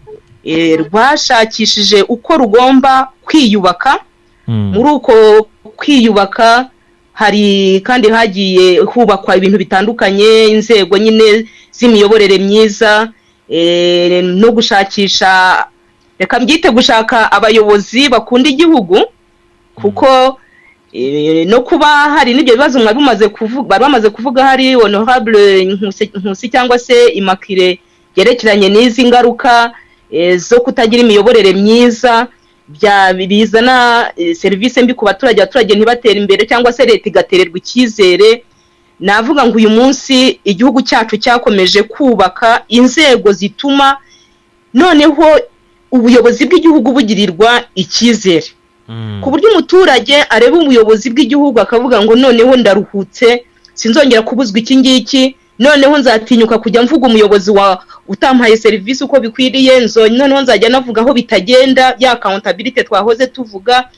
rwashakishije uko rugomba kwiyubaka. Muri uko kwiyubaka hari kandi hagiye hubakwa ibintu bitandukanye, inzego nyine z'imiyoborere myiza, no gushakisha, reka mbyite gushaka abayobozi bakunda igihugu, kuko no kuba hari n'ibyo bibazo mwari mumaze kuvuga, bari bamaze kuvuga, hari Honorable Nkusi cyangwa se Immaculée, byerekeranye n'izi ngaruka zo kutagira imiyoborere myiza bya bizana serivisi mbi ku baturage, abaturage ntibatere imbere cyangwa se leta igatererwa icyizere. Navuga ngo uyu munsi igihugu cyacu cyakomeje kubaka inzego zituma noneho ubuyobozi bw'igihugu bugirirwa icyizere, ku buryo umuturage areba ubuyobozi bw'igihugu akavuga ngo noneho ndaruhutse, sinzongera kubuzwa iki ngiki, noneho nzatinyuka kujya mvuga umuyobozi wa utampaye serivisi uko bikwiriye, noneho nzajya navuga aho bitagenda, ya accountability twahoze tuvuga.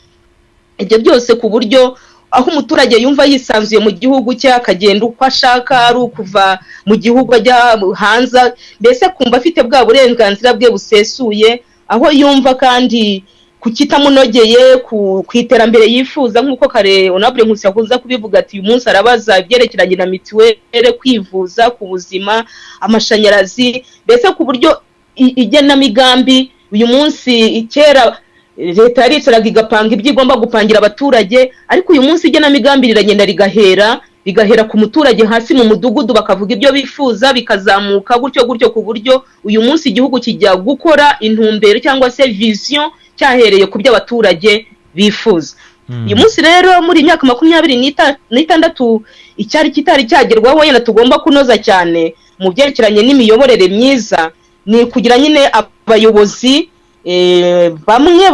Ibyo byose ku buryo aho umuturage yumva yisanzuye mu gihugu cye, akagenda uko ashaka, ari ukuva mu gihugu ajya hanze, mbese kumva afite bwa burenganzira bwe busesuye, aho yumva kandi ku kitamunogeye ku iterambere yifuza, nk'uko kare Honorable Nkusi yakunze kubivuga ati uyu munsi arabaza ibyerekeranye na mituweli, kwivuza, ku buzima, amashanyarazi, mbese ku buryo igenamigambi uyu munsi. Kera leta yaricaraga igapanga ibyo igomba gupangira abaturage, ariko uyu munsi igenamigambi riragenda rigahera ku muturage hasi mu mudugudu, bakavuga ibyo bifuza, bikazamuka gutyo gutyo, ku buryo uyu munsi igihugu kijya gukora intumbero cyangwa se vision cyahereye ku byo abaturage bifuza. Uyu munsi rero muri iyi myaka 26 icyari kitari cyagerwaho wenda tugomba kunoza cyane mu byerekeranye n'imiyoborere myiza ni kugira nyine abayobozi bamwe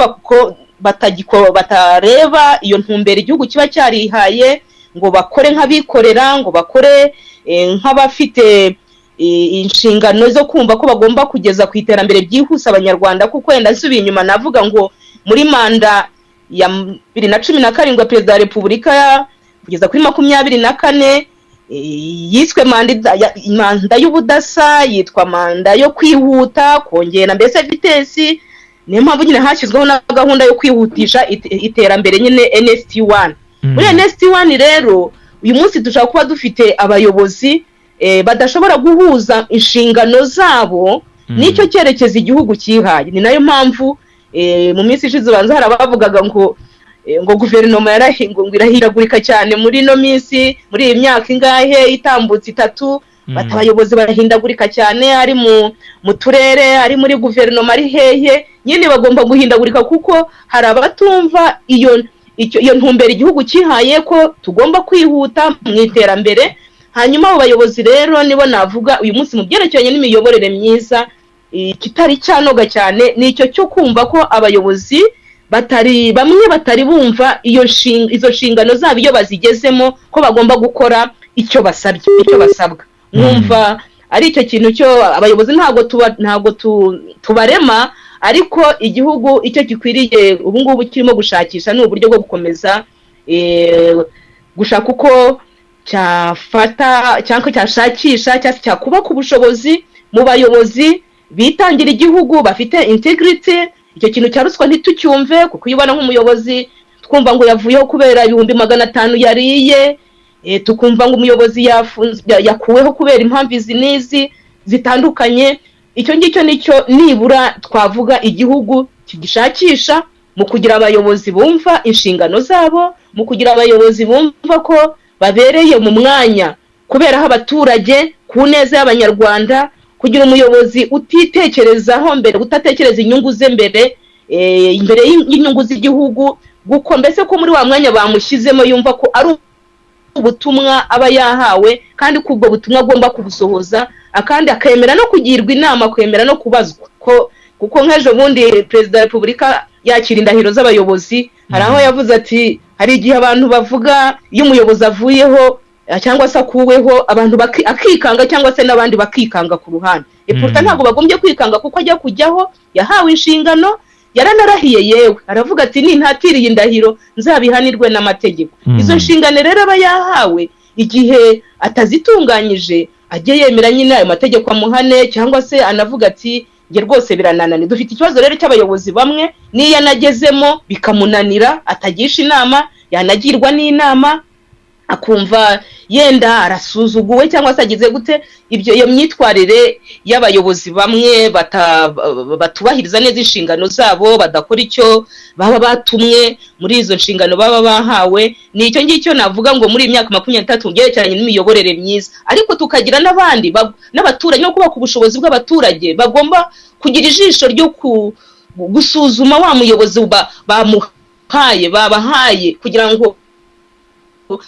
batareba iyo ntumbero igihugu kiba cyarihaye, ngo bakore nk'abikorera, ngo bakore nk'abafite inshingano zo kumva ko bagomba kugeza ku iterambere ryihuse Abanyarwanda. Kuko wenda nsubiye inyuma navuga ngo muri manda ya 2017 ya Perezida wa Repubulika kugeza kuri 24, yiswe manda y'ubudasa, yitwa manda yo kwihuta, kongera mbese vitesse. Niyo mpamvu nyine hashyizweho na gahunda yo kwihutisha iterambere nyine, NST 1. Muri NST 1 rero, uyu munsi dushobora kuba dufite abayobozi badashobora guhuza inshingano zabo n'icyo cyerekezo igihugu cyihaye. Ni nayo mpamvu mu minsi ishize ubanza hari abavugaga ngo guverinoma ngo irahindagurika cyane muri ino minsi, muri iyi myaka ingahe itambutse, 3. Bati abayobozi barahindagurika cyane, ari mu turere, ari muri guverinoma, ari hehe, nyine bagomba guhindagurika kuko hari abatumva iyo ntumbero igihugu cyihaye ko tugomba kwihuta mu iterambere. Hanyuma abo bayobozi rero nibo navuga uyu munsi mu byerekeranye n'imiyoborere myiza kitari cyanoga cyane, ni icyo cyo kumva ko abayobozi batari bamwe batari bumva izo nshingano zabo iyo bazigezemo, ko bagomba gukora icyo basabye, icyo basabwa. Mwumva ari icyo kintu cyo abayobozi ntabwo tubarema, ariko igihugu icyo gikwiriye ubu ngubu kirimo gushakisha ni uburyo bwo gukomeza gushaka uko cyafata cyangwa cyashakisha cyangwa se cyakubaka ubushobozi mu bayobozi bitangira igihugu, bafite integrity. Icyo kintu cya ruswa ntitucyumve, kuko iyo ubona nk'umuyobozi twumva ngo yavuyeho kubera 500,000 yariye, tukumva ngo umuyobozi yakuweho kubera impamvu izi n'izi zitandukanye. Icyo ngicyo nicyo nibura twavuga igihugu kigishakisha mu kugira abayobozi bumva inshingano zabo, mu kugira abayobozi bumva ko babereye mu mwanya kuberaho abaturage, ku neza y'Abanyarwanda, kugira umuyobozi utitekerezaho mbere, utatekereza inyungu ze mbere, imbere y'inyungu z'igihugu, guko mbese ko muri wa mwanya bamushyizemo yumva ko ari ubutumwa aba yahawe, kandi ko ubwo butumwa agomba kubusohoza, akandi akemera no kugirwa inama, akemera no kubazwa. Ko kuko nk'ejo bundi Perezida wa Repubulika yakira indahiro z'abayobozi, hari aho yavuze ati hari igihe abantu bavuga iyo umuyobozi avuyeho cyangwa se akuweho, abantu akikanga cyangwa se n'abandi bakikanga ku ruhande. Epfo ntabwo bagombye kwikanga, kuko ajya kujyaho yahawe inshingano, yaranarahiye, yewe aravuga ati nintatiriye indahiro nzabihanirwe n'amategeko. Izo nshingano rero aba yahawe, igihe atazitunganyije ajye yemera nyine ayo mategeko amuhane, cyangwa se anavuga ati njye rwose birananani. Dufite ikibazo rero cy'abayobozi bamwe n'iyo anagezemo bikamunanira, atagisha inama, yanagirwa n'inama akumva yenda arasuzuguwe cyangwa se agize gute. Ibyo, iyo myitwarire y'abayobozi bamwe batubahiriza neza inshingano zabo, badakora icyo baba batumwe muri izo nshingano baba bahawe, ni icyo ngicyo navuga ngo muri iyi myaka 23 mu byerekeranye n'imiyoborere myiza. Ariko tukagira n'abandi n'abaturage, no kubaka ubushobozi bw'abaturage bagomba kugira ijisho ryo gusuzuma wa muyobozi bamuhaye, babahaye, kugira ngo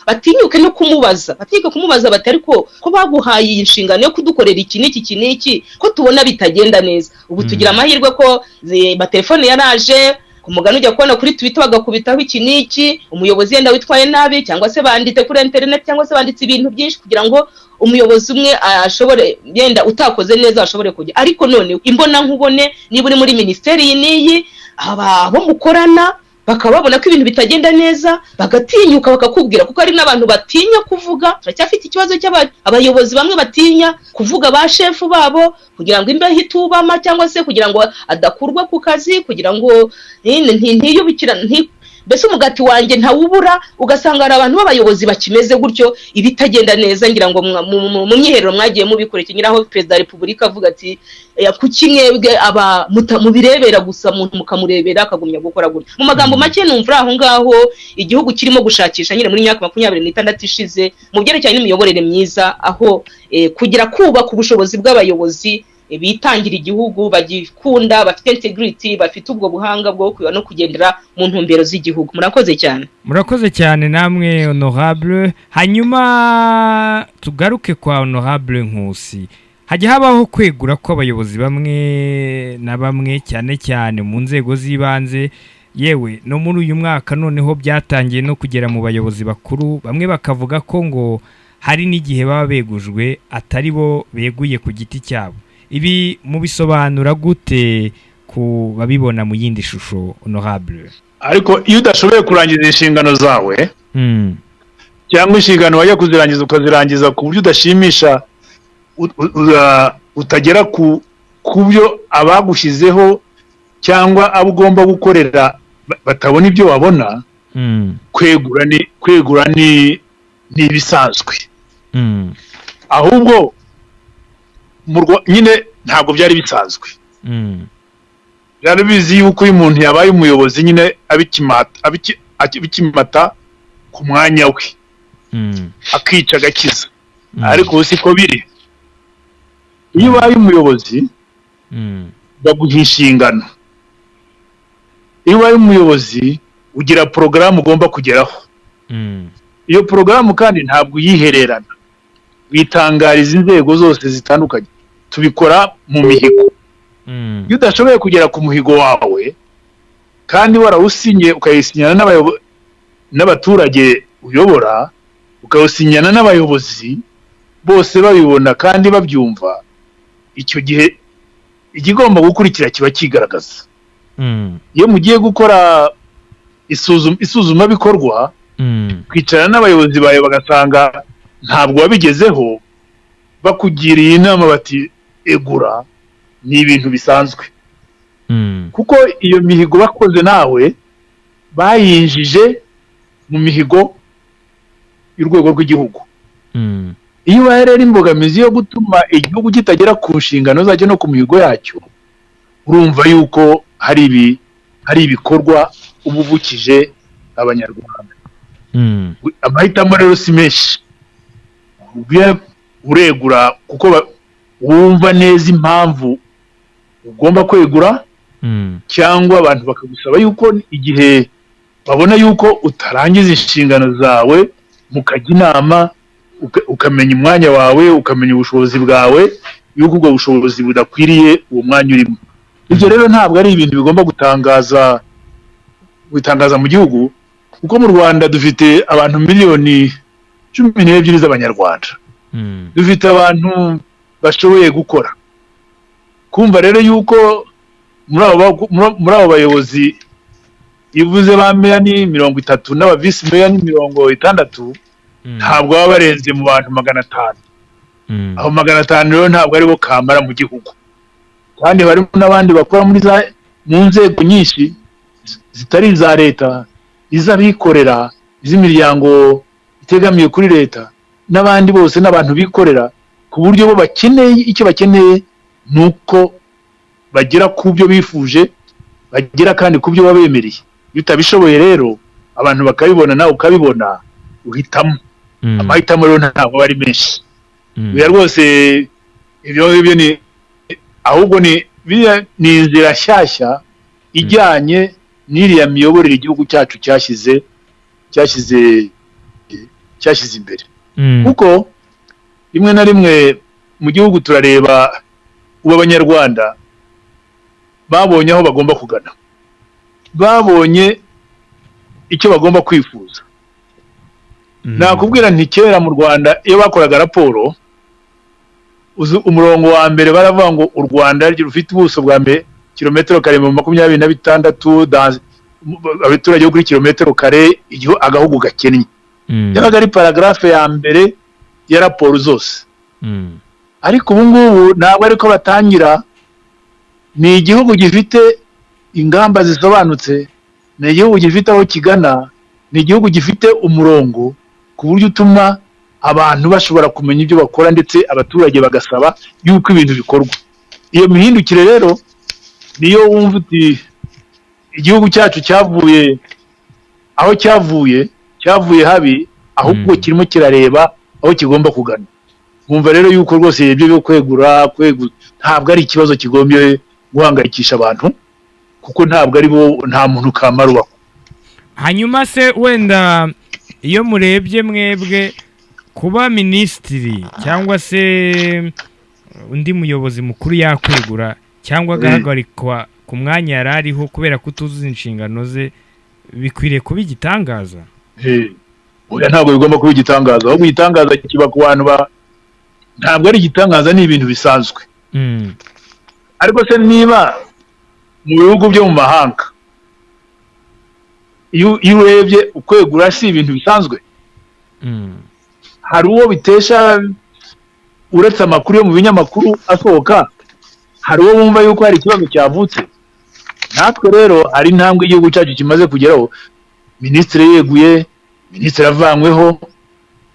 batinyuke no kumubaza, batinyuke kumubaza bati ariko ko baguhaye iyi nshingano yo kudukorera iki n'iki, iki n'iki, ko tubona bitagenda neza? Ubu tugira amahirwe ko amatelefone yaraje, ku mugani ujya kubona kuri Twitter bagakubitaho iki n'iki, umuyobozi yenda witwaye nabi, cyangwa se banditse kuri internet, cyangwa se banditse ibintu byinshi kugira ngo umuyobozi umwe ashobore yenda utakoze neza ashobore kujya. Ariko none imbona nkubone, niba uri muri minisiteri iyi n'iyi, abo mukorana bakaba babona ko ibintu bitagenda neza, bagatinyuka bakakubwira, kuko hari n'abantu batinya kuvuga. Turacyafite ikibazo cy'abayobozi bamwe batinya kuvuga ba shefu babo kugira ngo imbeho itubama, cyangwa se kugira ngo adakurwa ku kazi, kugira ngo ntiyubikira, mbese umugati wanjye ntawubura. Ugasanga hari abantu b'abayobozi bakimeze gutyo, ibitagenda neza. Ngira ngo mu myiherero mwagiye mubikurikira nyiraho, Perezida wa Repubulika avuga ati kuki mwebwe aba mubirebera gusa, umuntu mukamurebera akagumya gukora gutya? Mu magambo make, numva aho ngaho igihugu kirimo gushakisha nyine muri myaka 26 ishize mu byerekeranye n'imiyoborere myiza, aho kugira kubaka ubushobozi bw'abayobozi bitangira igihugu, bagikunda, bafite integrity, bafite ubwo buhanga bwo kwiba no kugendera mu ntumbero z'igihugu. Murakoze cyane. Murakoze cyane namwe, honorable. Hanyuma tugaruke kwa honorable Nkusi. Hajya habaho kwegura kw'abayobozi bamwe na bamwe, cyane cyane mu nzego z'ibanze, yewe no muri uyu mwaka noneho byatangiye no kugera mu bayobozi bakuru. Bamwe bakavuga ko ngo hari n'igihe baba begujwe atari bo beguye ku giti cyabo. Ibi mubisobanura gute ku babibona mu yindi shusho, honorable? Ariko iyo udashoboye kurangiza inshingano zawe, cyangwa inshingano wajya kuzirangiza ukazirangiza ku buryo udashimisha, utagera ku byo abagushyizeho Cyangwa abo ugomba gukorera batabona ibyo babona, kwegura ni ibisanzwe. Ahubwo nyine ntabwo byari bisanzwe. Byari bizi yuko uyu muntu yabaye umuyobozi nyine abikimata ku mwanya we, akica agakiza. Ariko ubu siko biri. Iyo ubaye umuyobozi, baguha inshingano. Iyo ubaye umuyobozi, ugira porogaramu ugomba kugeraho. Iyo porogaramu kandi ntabwo uyihererana, witangariza inzego zose zitandukanye. Tubikora mu mihigo. Iyo udashoboye kugera ku muhigo wawe kandi warawusinye, ukayisinyana n'abaturage uyobora, ukawusinyana n'abayobozi bose babibona kandi babyumva, icyo gihe ikigomba gukurikira kiba kigaragaza. Iyo mugiye gukora isuzumabikorwa, kwicarana n'abayobozi bawe bagasanga ntabwo wabigezeho, bakugiriye inama bati "Egura", ni ibintu bisanzwe, kuko iyo mihigo bakoze nawe bayinjije mu mihigo y'urwego rw'igihugu. Iyo ubaye rero imbogamizi yo gutuma igihugu kitagera ku nshingano zacyo no ku mihigo yacyo, urumva yuko hari ibikorwa uba uvukije Abanyarwanda. Amahitamo rero si menshi. Uregura kuko wumva neza impamvu ugomba kwegura, cyangwa abantu bakagusaba yuko igihe babona yuko utarangiza inshingano zawe, mukajya inama, ukamenya umwanya wawe, ukamenya ubushobozi bwawe, yuko ubwo bushobozi budakwiriye uwo mwanya urimo. Ibyo rero ntabwo ari ibintu bigomba gutangaza mu gihugu, kuko mu Rwanda dufite abantu miliyoni 12 z'Abanyarwanda. Dufite abantu bashoboye gukora. Kumva rero yuko muri abo bayobozi ivuze, ba meya ni 30 n'aba visi meya ni 60, ntabwo baba barenze mu bantu 500. Abo 500 rero ntabwo aribo kamara mu gihugu, kandi harimo n'abandi bakora muri za mu nzego nyinshi zitari iza leta, iz'abikorera, iz'imiryango itegamiye kuri leta, n'abandi bose n'abantu bikorera, ku buryo bo bakeneye, icyo bakeneye ni uko bagera ku byo bifuje, bagera kandi ku byo babemereye. Iyo utabishoboye rero, abantu bakabibona, nawe ukabibona, uhitamo. Amahitamo rero ntabwo aba ari menshi. Oya rwose, ibyo ngibyo ni ahubwo ni biriya ni inzira nshyashya ijyanye n'iriya miyoborere igihugu cyacu cyashyize imbere, kuko rimwe na rimwe mu gihugu turareba ubu Abanyarwanda babonye aho bagomba kugana, babonye icyo bagomba kwifuza. Nakubwira nti kera mu Rwanda iyo bakoraga raporo, uzi umurongo wa mbere baravuga ngo u Rwanda rufite ubuso bwa mbere kilometero kare 26, abaturage bo kuri kilometero kare, agahugu gakennye. Yabaga ari paragraphe ya mbere ya raporo zose. Ariko ubu ngubu ntabwo ariko batangira. Ni igihugu gifite ingamba zisobanutse, ni igihugu gifite aho kigana, ni igihugu gifite umurongo ku buryo utuma abantu bashobora kumenya ibyo bakora, ndetse abaturage bagasaba yuko ibintu bikorwa. Iyo mihindukire rero niyo wumva uti igihugu cyacu cyavuye aho cyavuye, cyavuye habi, ahubwo kirimo kirareba aho kigomba kugana. Nkumva rero yuko rwose ibyo byo kwegura ntabwo ari ikibazo kigombye guhangayikisha abantu, kuko ntabwo ari bo, nta muntu kamara ubaho. Hanyuma se wenda iyo murebye mwebwe, kuba minisitiri cyangwa se undi muyobozi mukuru yakwegura cyangwa agahagarikwa ku mwanya yari ariho kubera kutuzuza inshingano ze, bikwiriye kuba igitangaza? Oya, ntabwo bigomba kuba igitangaza. Ahubwo igitangaza kiba ku bantu ba ntabwo ari igitangaza, ni ibintu bisanzwe. Ariko se niba mu bihugu byo mu mahanga, iyo urebye, ukwegura si ibintu bisanzwe? Hari uwo bitesha, uretse amakuru yo mu binyamakuru asohoka, hari uwo wumva yuko hari ikibazo cyavutse? Natwe rero ari intambwe igihugu cyacu kimaze kugeraho. Minisitiri yeguye, minisitiri avanyweho,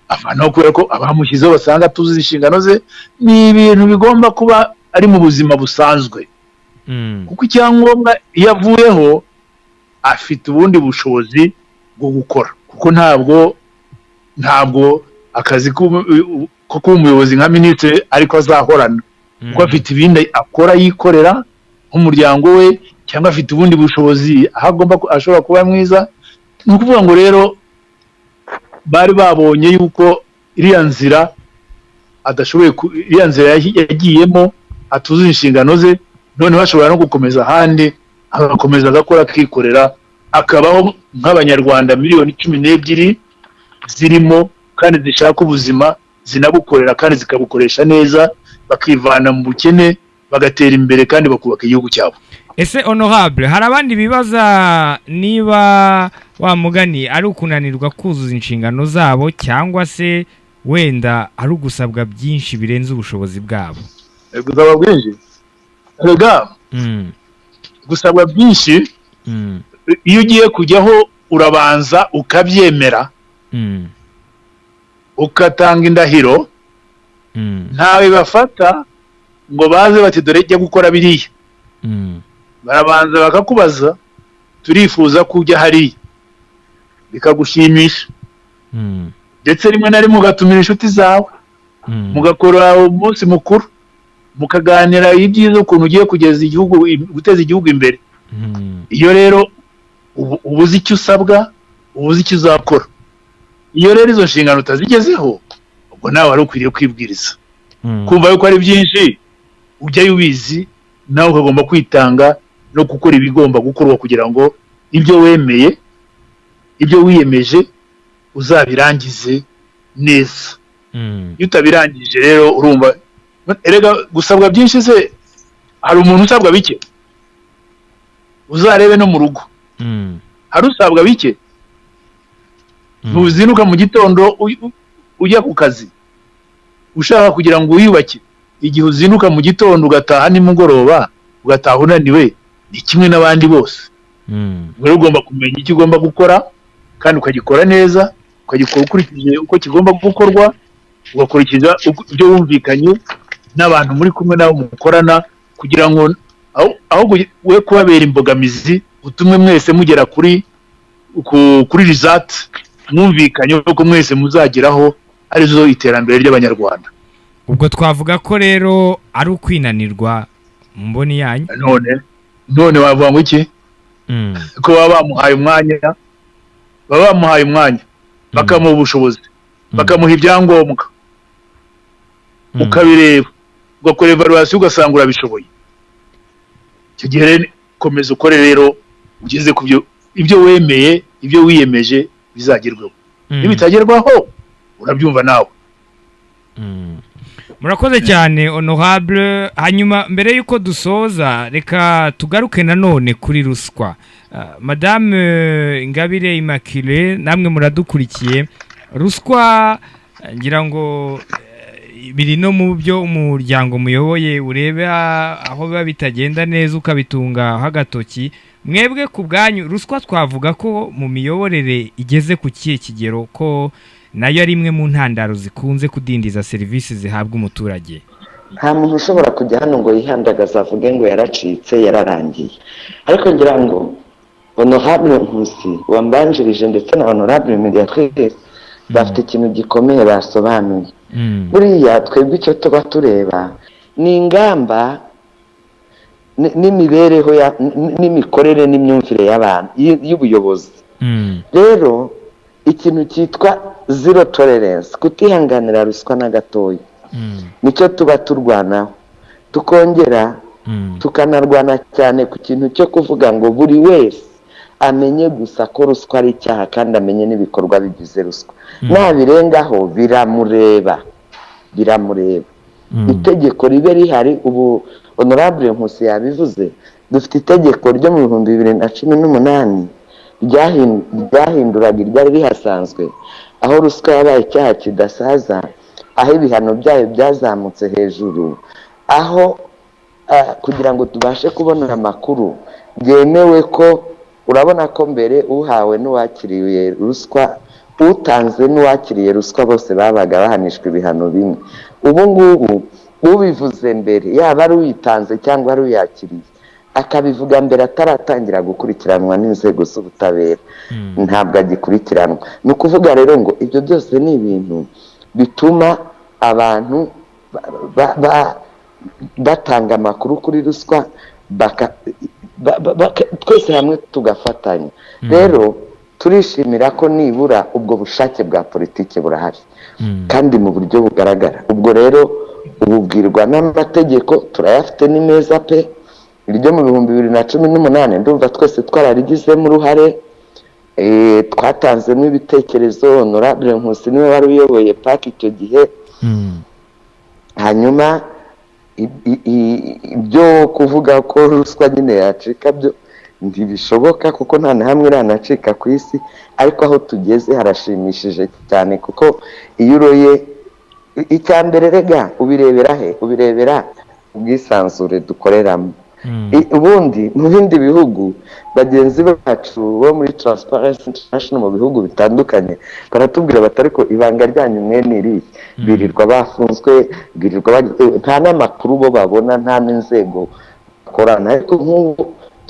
avanaho kubera ko abamushyizeho basanga tuzi inshingano ze. Ni ibintu bigomba kuba ari mu buzima busanzwe, kuko icyangombwa iyo avuyeho afite ubundi bushobozi bwo gukora, kuko ntabwo akazi ko kuba umuyobozi nka minisitiri ariko azahorana, kuko afite ibindi akora yikorera nk'umuryango we, cyangwa afite ubundi bushobozi aho agomba ashobora kuba mwiza. Ni ukuvuga ngo rero bari babonye yuko iriya nzira adashoboye, iriya nzira yagiyemo atuzuye inshingano ze, noneho ashobora no gukomeza ahandi, agakomeza agakora, akikorera, akabaho nk'Abanyarwanda 12 miliyoni zirimo kandi zishaka ubuzima, zinabukorera kandi zikabukoresha neza, bakivana mu bukene, bagatera imbere kandi bakubaka igihugu cyabo. Ese honorable, hari abandi bibaza niba wa mugani ari ukunanirwa kuzuza inshingano zabo, cyangwa se wenda ari ugusabwa byinshi birenze ubushobozi bwabo? Gusabwa bwinshi rega, gusabwa byinshi, iyo ugiye kujyaho urabanza ukabyemera, ugatanga indahiro. Ntawe bafata ngo baze bati: "Dore jya gukora biriya." Barabanza bakakubaza: "Turifuza ko ujya hariya," bikagushimisha, ndetse rimwe na rimwe ugatumira inshuti zawe, mugakora umunsi mukuru, mukaganira ibyiza, ukuntu ugiye kugeza igihugu, guteza igihugu imbere. Iyo rero uba uzi icyo usabwa, uba uzi icyo uzakora. Iyo rero izo nshingano utazigezeho, ubwo nawe wari ukwiriye kwibwiriza, kumva yuko ari byinshi, ujyayo ubizi, nawe ukagomba kwitanga no gukora ibigomba gukorwa kugira ngo ibyo wemeye, ibyo wiyemeje, uzabirangize neza. Iyo utabirangije rero, urumva erega gusabwa byinshi se hari umuntu usabwa bike? Uzarebe no mu rugo, hari usabwa bike? Ntuzinduka mu gitondo ujya ku kazi ushaka kugira ngo wiyubake? Igihe uzinduka mu gitondo ugataha nimugoroba, ugataha unaniwe, ni kimwe n'abandi bose. Rero ugomba kumenya icyo ugomba gukora kandi ukagikora neza, ukagikora ukurikije uko kigomba gukorwa, ugakurikiza ibyo wumvikanye n'abantu muri kumwe nabo mukorana, kugira ngo aho we kubabera imbogamizi, utumwe mwese mugera kuri result mwumvikanye ko mwese muzageraho, arizo iterambere ry'Abanyarwanda. Ubwo twavuga ko rero ari ukwinanirwa mu mboni yanyu? None wavuga ngo iki? Ko baba bamuhaye umwanya, baba bamuhaye umwanya, bakamuha ubushobozi, bakamuha ibyangombwa, ukabireba, ugakora evaluation, ugasanga urabishoboye. Icyo gihe rero komeza ukore rero ugeze ku byo ibyo wemeye, ibyo wiyemeje bizagerweho. Nibitagerwaho, urabyumva nawe. Murakoze cyane, honorable. Hanyuma mbere y'uko dusoza, reka tugaruke nanone kuri ruswa. Madame Ingabire Immaculée, namwe muradukurikiye, ruswa ngira ngo biri no mu byo umuryango muyoboye ureba, aho biba bitagenda neza ukabitungaho agatoki. Mwebwe ku bwanyu, ruswa twavuga ko mu miyoborere igeze ku kihe kigero, ko nayo ari imwe mu ntandaro zikunze kudindiza serivisi zihabwa umuturage? Nta muntu ushobora kujya hano ngo yihandagaze avuge ngo yaracitse, yararangiye. Ariko ngira ngo honorable Nkusi wambanjirije ndetse na honorable Mediatrice bafite ikintu gikomeye basobanuye. Buriya twebwe icyo tuba tureba ni ingamba n'imibereho n'imikorere n'imyumvire y'abantu, y'ubuyobozi. Rero ikintu cyitwa zero tolerance, kutihanganira ruswa na gatoya, nicyo tuba turwanaho. Tukongera tukanarwana cyane ku kintu cyo kuvuga ngo buri wese amenye gusa ko ruswa ari icyaha, kandi amenye n'ibikorwa bigize ruswa. Nabirengaho biramureba, biramureba. Itegeko ribe rihari. Ubu honorable Nkusi yabivuze, dufite itegeko ryo mu 2018 ryahinduraga iryari rihasanzwe, aho ruswa yabaye icyaha kidasaza, aho ibihano byayo byazamutse hejuru, aho kugira ngo tubashe kubona amakuru. byemewe ko urabona ko mbere uhawe n'uwakiriye ruswa, utanze n'uwakiriye ruswa bose babaga bahanishwa ibihano bimwe. Ubu ngubu ubivuze mbere, yaba ari uyitanze cyangwa ari uyakiriye, akabivuga mbere ataratangira gukurikiranwa n'inzego z'ubutabera, ntabwo agikurikiranwa. Ni ukuvuga rero ngo ibyo byose ni ibintu bituma abantu batanga amakuru kuri ruswa, twese hamwe tugafatanya. Rero turishimira ko nibura ubwo bushake bwa politiki burahari kandi mu buryo bugaragara. Ubwo rero ububwirwa n'amategeko turayafite, ni meza pe. Iryo mu 2018 ndumva twese twararigizemo uruhare, twatanzemo ibitekerezo. Honorable Nkusi niwe wari uyoboye PAC icyo gihe. Hanyuma ibyo kuvuga ko ruswa nyine yacika byo ntibishoboka, kuko nta na hamwe iranacika ku isi, ariko aho tugeze harashimishije cyane, kuko iyo uroye icya mbere rega ubirebera he? Ubirebera ubwisanzure dukoreramo. Ubundi mu bindi bihugu bagenzi bacu bo muri Transparency International mu bihugu bitandukanye baratubwira bati ariko ibanga ryanyu mwe ni irihe? Birirwa bafunzwe, birirwa nta n'amakuru bo babona, nta n'inzego bakorana. Ariko nk'ubu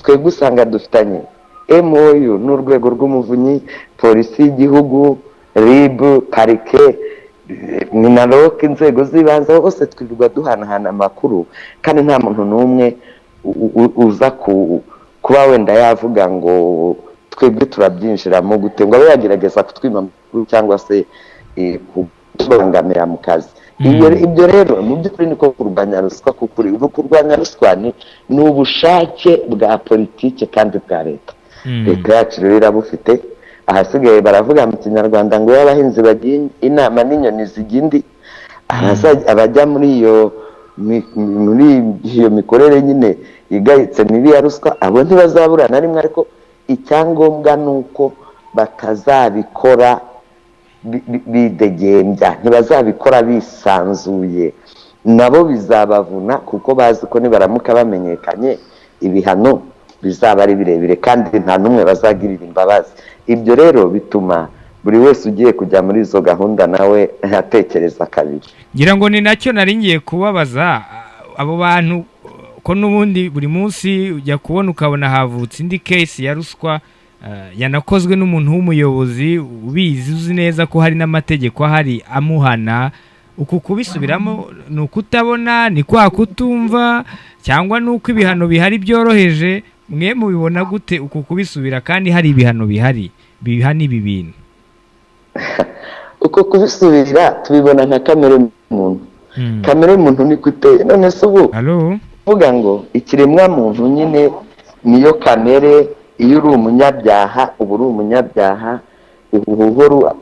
twebwe usanga dufitanye MOU n'urwego rw'umuvunyi, polisi y'igihugu, RIB, parike, MINALOC, inzego z'ibanze, hose twirirwa duhanahana amakuru, kandi nta muntu n'umwe uza kuba wenda yavuga ngo twebwe turabyinjiramo gute, ngo abe yagerageza kutwima amakuru cyangwa se kutubangamira mu kazi. Ibyo rero mu by'ukuri niko kurwanya ruswa, kuko ubu kurwanya ruswa ni ubushake bwa politiki kandi bwa leta. Leta yacu rero irabufite. Ahasigaye baravuga mu Kinyarwanda ngo iyo abahinzi bagiye inama n'inyoni zijya indi. Abajya muri iyo mikorere nyine igayitse mibi ya ruswa, abo ntibazabura na rimwe, ariko icyangombwa ni uko batazabikora bidegembya, ntibazabikora bisanzuye, nabo bizabavuna, kuko bazi ko nibaramuka bamenyekanye ibihano bizaba ari birebire kandi nta n'umwe bazagirira imbabazi. Ibyo rero bituma buri wese ugiye kujya muri izo gahunda nawe atekereza kabiri. Ngira ngo ni nacyo nari ngiye kubabaza abo bantu, ko n'ubundi buri munsi ujya kubona ukabona havutse indi case ya ruswa yanakozwe n'umuntu w'umuyobozi ubizi, uzi neza ko hari n'amategeko ahari amuhana. Uku kubisubiramo ni ukutabona, ni kwa kutumva, cyangwa ni uko ibihano bihari byoroheje? Mwe mubibona gute uku kubisubira kandi hari ibihano bihari bihana ibi bintu? Uko kubisubira tubibona nka kamere muntu. Kamere muntu niko iteye. None se ubu kuvuga ngo ikiremwa muntu nyine niyo kamere, iyo uri umunyabyaha uba uri umunyabyaha, uhora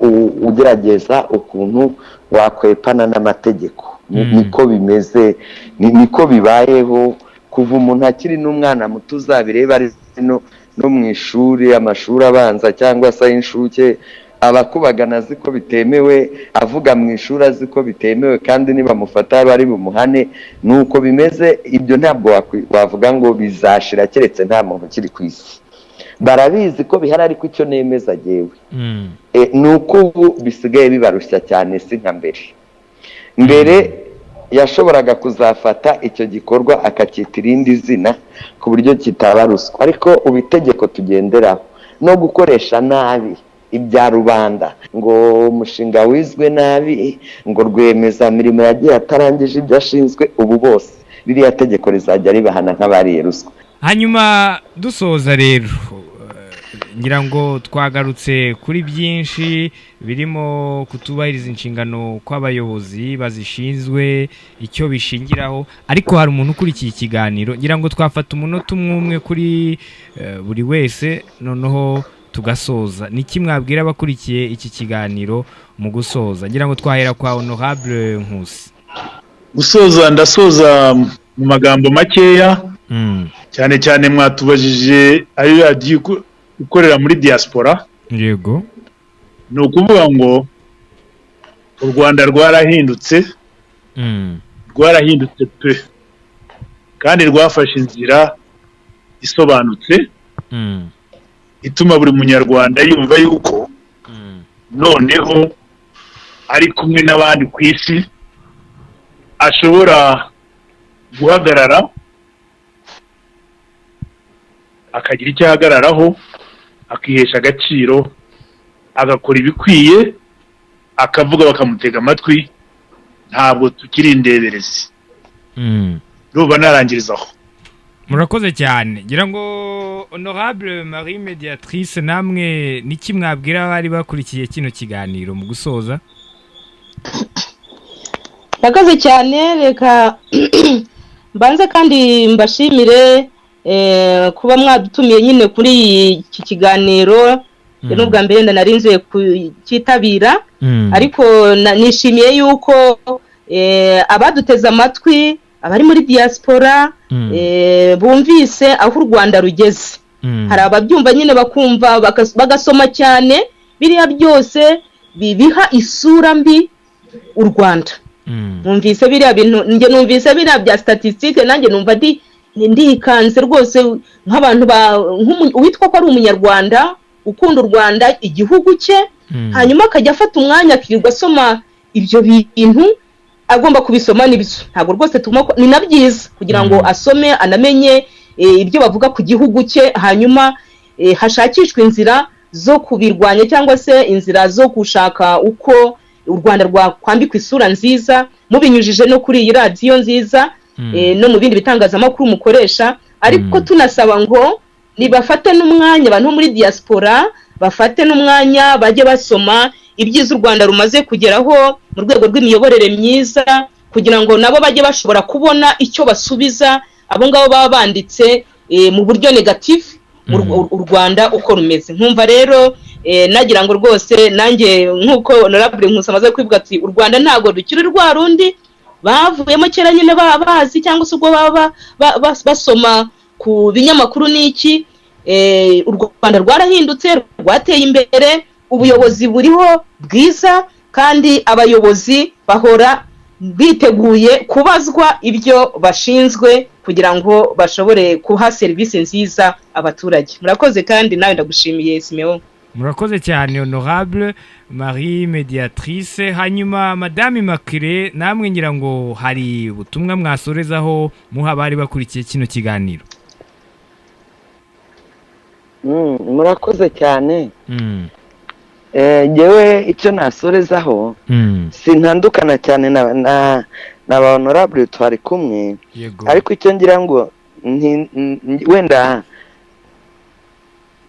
ugerageza ukuntu wakwepana n'amategeko. Niko bimeze, niko bibayeho kuva umuntu akiri n'umwana muto. Uzabireba ari no mu ishuri, amashuri abanza cyangwa se ay'inshuke, abakubagana azi ko bitemewe, avuga mu ishuri azi ko bitemewe, kandi nibamufata bari bumuhane. Nuko bimeze. Ibyo ntabwo wavuga ngo bizashira keretse nta muntu ukiri ku isi. Barabizi ko bihari, ariko icyo nemeza jyewe ni uko ubu bisigaye bibarushya cyane, si nka mbere. Mbere yashoboraga kuzafata icyo gikorwa akacyita irindi zina ku buryo kitaba ruswa, ariko ubu itegeko tugenderaho no gukoresha nabi ibya rubanda, ngo umushinga wizwe nabi, ngo rwiyemezamirimo yagiye atarangije ibyo ashinzwe, ubu bose ririya tegeko rizajya ribahana nk'abariye ruswa. Hanyuma dusoza rero, ngira ngo twagarutse kuri byinshi birimo kutubahiriza inshingano kw'abayobozi bazishinzwe, icyo bishingiraho, ariko hari umuntu ukurikiye ikiganiro, ngira ngo twafata umunota umwe umwe kuri buri wese, noneho tugasoza. Ni iki mwabwira abakurikiye iki kiganiro mu gusoza? Ngira ngo twahera kwa Honorable Nkusi. Gusoza, ndasoza mu magambo makeya. Cyane cyane mwatubajije ayo radiyo ikorera muri diaspora. Yego. Ni ukuvuga ngo u Rwanda rwarahindutse, rwarahindutse pe, kandi rwafashe inzira isobanutse ituma buri munyarwanda yumva yuko noneho ari kumwe n'abandi ku isi, ashobora guhagarara akagira icyo ahagararaho, akihesha agaciro, agakora ibikwiye, akavuga bakamutega amatwi. Ntabwo tukiri indeberezi. Ndumva narangiriza aho. Murakoze cyane. Ngira ngo honorable Marie Mediatrice, namwe niki mwabwira abari bakurikiye kino kiganiro mu gusoza? Murakoze cyane. Reka mbanze kandi mbashimire kuba mwadutumiye nyine kuri iki kiganiro. N'ubwa mbere narinze kucyitabira, ariko nishimiye yuko abaduteze amatwi, abari muri diaspora, bumvise aho u Rwanda rugeze. Hari ababyumva nyine bakumva bagasoma cyane, biriya byose bibiha isura mbi u Rwanda. Numvise biriya bintu, njye numvise biriya bya statistique, nanjye numva ndikanze rwose, nk'abantu uwitwa ko ari umunyarwanda ukunda u Rwanda, igihugu cye, hanyuma akajya afata umwanya akirirwa asoma ibyo bintu. Agomba kubisoma, nibyo, ntabwo rwose tugomba ni na byiza kugira ngo asome anamenye ibyo bavuga ku gihugu cye, hanyuma hashakishwe inzira zo kubirwanya cyangwa se inzira zo gushaka uko u Rwanda rwakwambikwa isura nziza, mubinyujije no kuri iyi radiyo nziza no mu bindi bitangazamakuru mukoresha. Ariko tunasaba ngo nibafate n'umwanya, abantu bo muri diaspora bafate n'umwanya bajye basoma ibyiza u Rwanda rumaze kugeraho mu rwego rw'imiyoborere myiza, kugira ngo nabo bajye bashobora kubona icyo basubiza abo ngabo baba banditse mu buryo negative u Rwanda uko rumeze. Nkumva rero nagira ngo rwose nanjye, nk'uko honorable Nkusi amaze kwivuga ati u Rwanda ntabwo rukiri rwa rundi bavuyemo kera nyine baba bazi, cyangwa se ubwo baba basoma ku binyamakuru n'iki. U Rwanda rwarahindutse, rwateye imbere, ubuyobozi buriho bwiza, kandi abayobozi bahora biteguye kubazwa ibyo bashinzwe kugira ngo bashobore guha serivisi nziza abaturage. Murakoze, kandi nawe ndagushimiye, Simeon. Murakoze cyane, honorable Marie Mediatrice. Hanyuma madame Immaculée, namwe ngira ngo hari ubutumwa mwasorezaho muha abari bakurikiye kino kiganiro. Murakoze cyane. Njyewe icyo nasorezaho, sintandukana cyane na ba honorable twari kumwe, ariko icyo ngira ngo wenda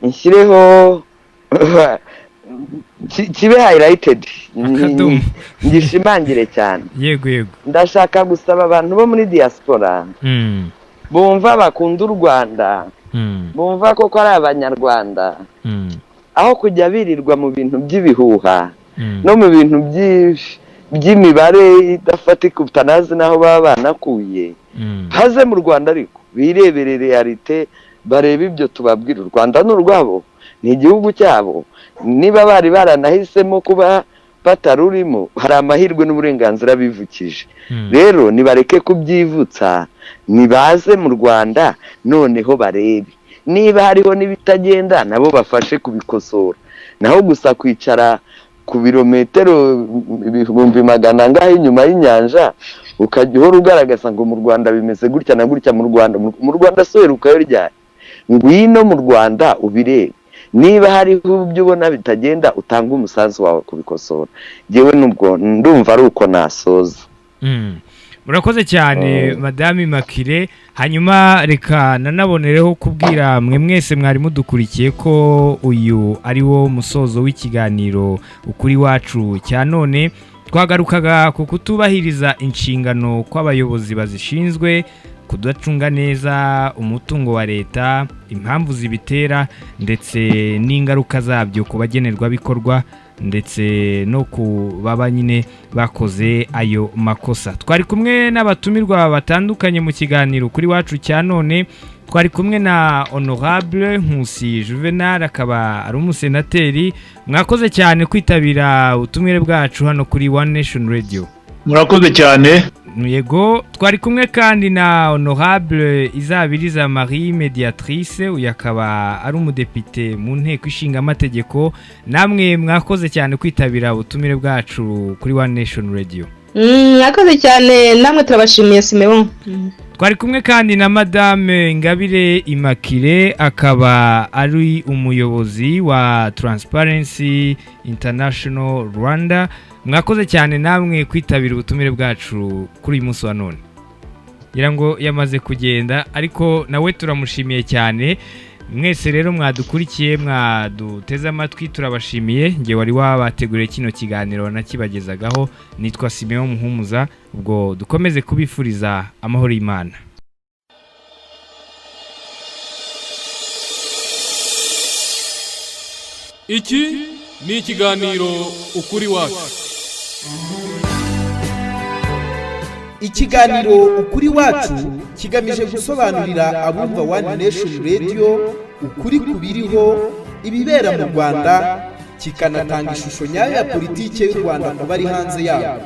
nshyireho kibe highlighted, Akadomo. ngishimangire cyane. Yego yego. Ndashaka gusaba abantu bo muri diaspora bumva bakunda u Rwanda, bumva koko ari abanyarwanda, aho kujya birirwa mu bintu by'ibihuha no mu bintu by'imibare idafatika utanazi n'aho baba banakuye, haze mu Rwanda ariko birebere réalité, barebe ibyo tubabwira. U Rwanda ni urwabo, ni igihugu cyabo. Niba bari baranahisemo kuba batarurimo, hari amahirwe n'uburenganzira bivukije. Rero nibareke kubyivutsa, nibaze mu Rwanda noneho barebe niba hariho n'ibitagenda, nabo bafashe kubikosora. Naho gusa kwicara ku birometero 100,000 angahe inyuma y'inyanja, ukajya uhora ugaragaza ngo mu Rwanda bimeze gutya na gutya, mu Rwanda, mu Rwanda soherukayo ryari? Ngwino mu Rwanda ubirebe, niba hariho ibyo ubona bitagenda, utange umusanzu wawe kubikosora. Ngewe nubwo ndumva ari uko nasoza. Murakoze cyane, madame Immaculée. Hanyuma reka nanabonereho kubwira mwe mwese mwari mudukurikiye ko uyu ari wo musozo w'ikiganiro Ukuri Wacu cya none. Twagarukaga ku kutubahiriza inshingano kw'abayobozi bazishinzwe, kudacunga neza umutungo wa leta, impamvu zibitera ndetse n'ingaruka zabyo ku bagenerwabikorwa ndetse no ku baba nyine bakoze ayo makosa. Twari kumwe n'abatumirwa batandukanye mu kiganiro Kuri Wacu cya none. Twari kumwe na honorable Nkusi Juvenal, akaba ari umusenateri. Mwakoze cyane kwitabira ubutumire bwacu hano kuri One Nation Radio. Murakoze cyane. Yego, twari kumwe kandi na Honorable Izabiriza Marie Mediatrice, uyu akaba ari umudepite mu nteko ishinga amategeko. Namwe mwakoze cyane kwitabira ubutumire bwacu kuri One Nation Radio. Mwakoze cyane namwe, turabashimiye, Simeon. Twari kumwe kandi na Madame Ingabire Immaculée, akaba ari umuyobozi wa Transparency International Rwanda. Mwakoze cyane namwe kwitabira ubutumire bwacu kuri uyu munsi wa none. Ngira ngo yamaze kugenda, ariko nawe turamushimiye cyane. Mwese rero mwadukurikiye, mwaduteze amatwi, turabashimiye. Nge wari wabateguriye kino kiganiro nakibagezagaho nitwa Simeon Muhumuza. Ubwo dukomeze kubifuriza amahoro y'Imana. Iki ni ikiganiro Ukuri Wacu. Ikiganiro Ukuri Wacu kigamije gusobanurira abumva One Nation Radio ukuri ku biriho, ibibera mu Rwanda, kikanatanga ishusho nyayo ya politiki y'u Rwanda ku bari hanze yarwo.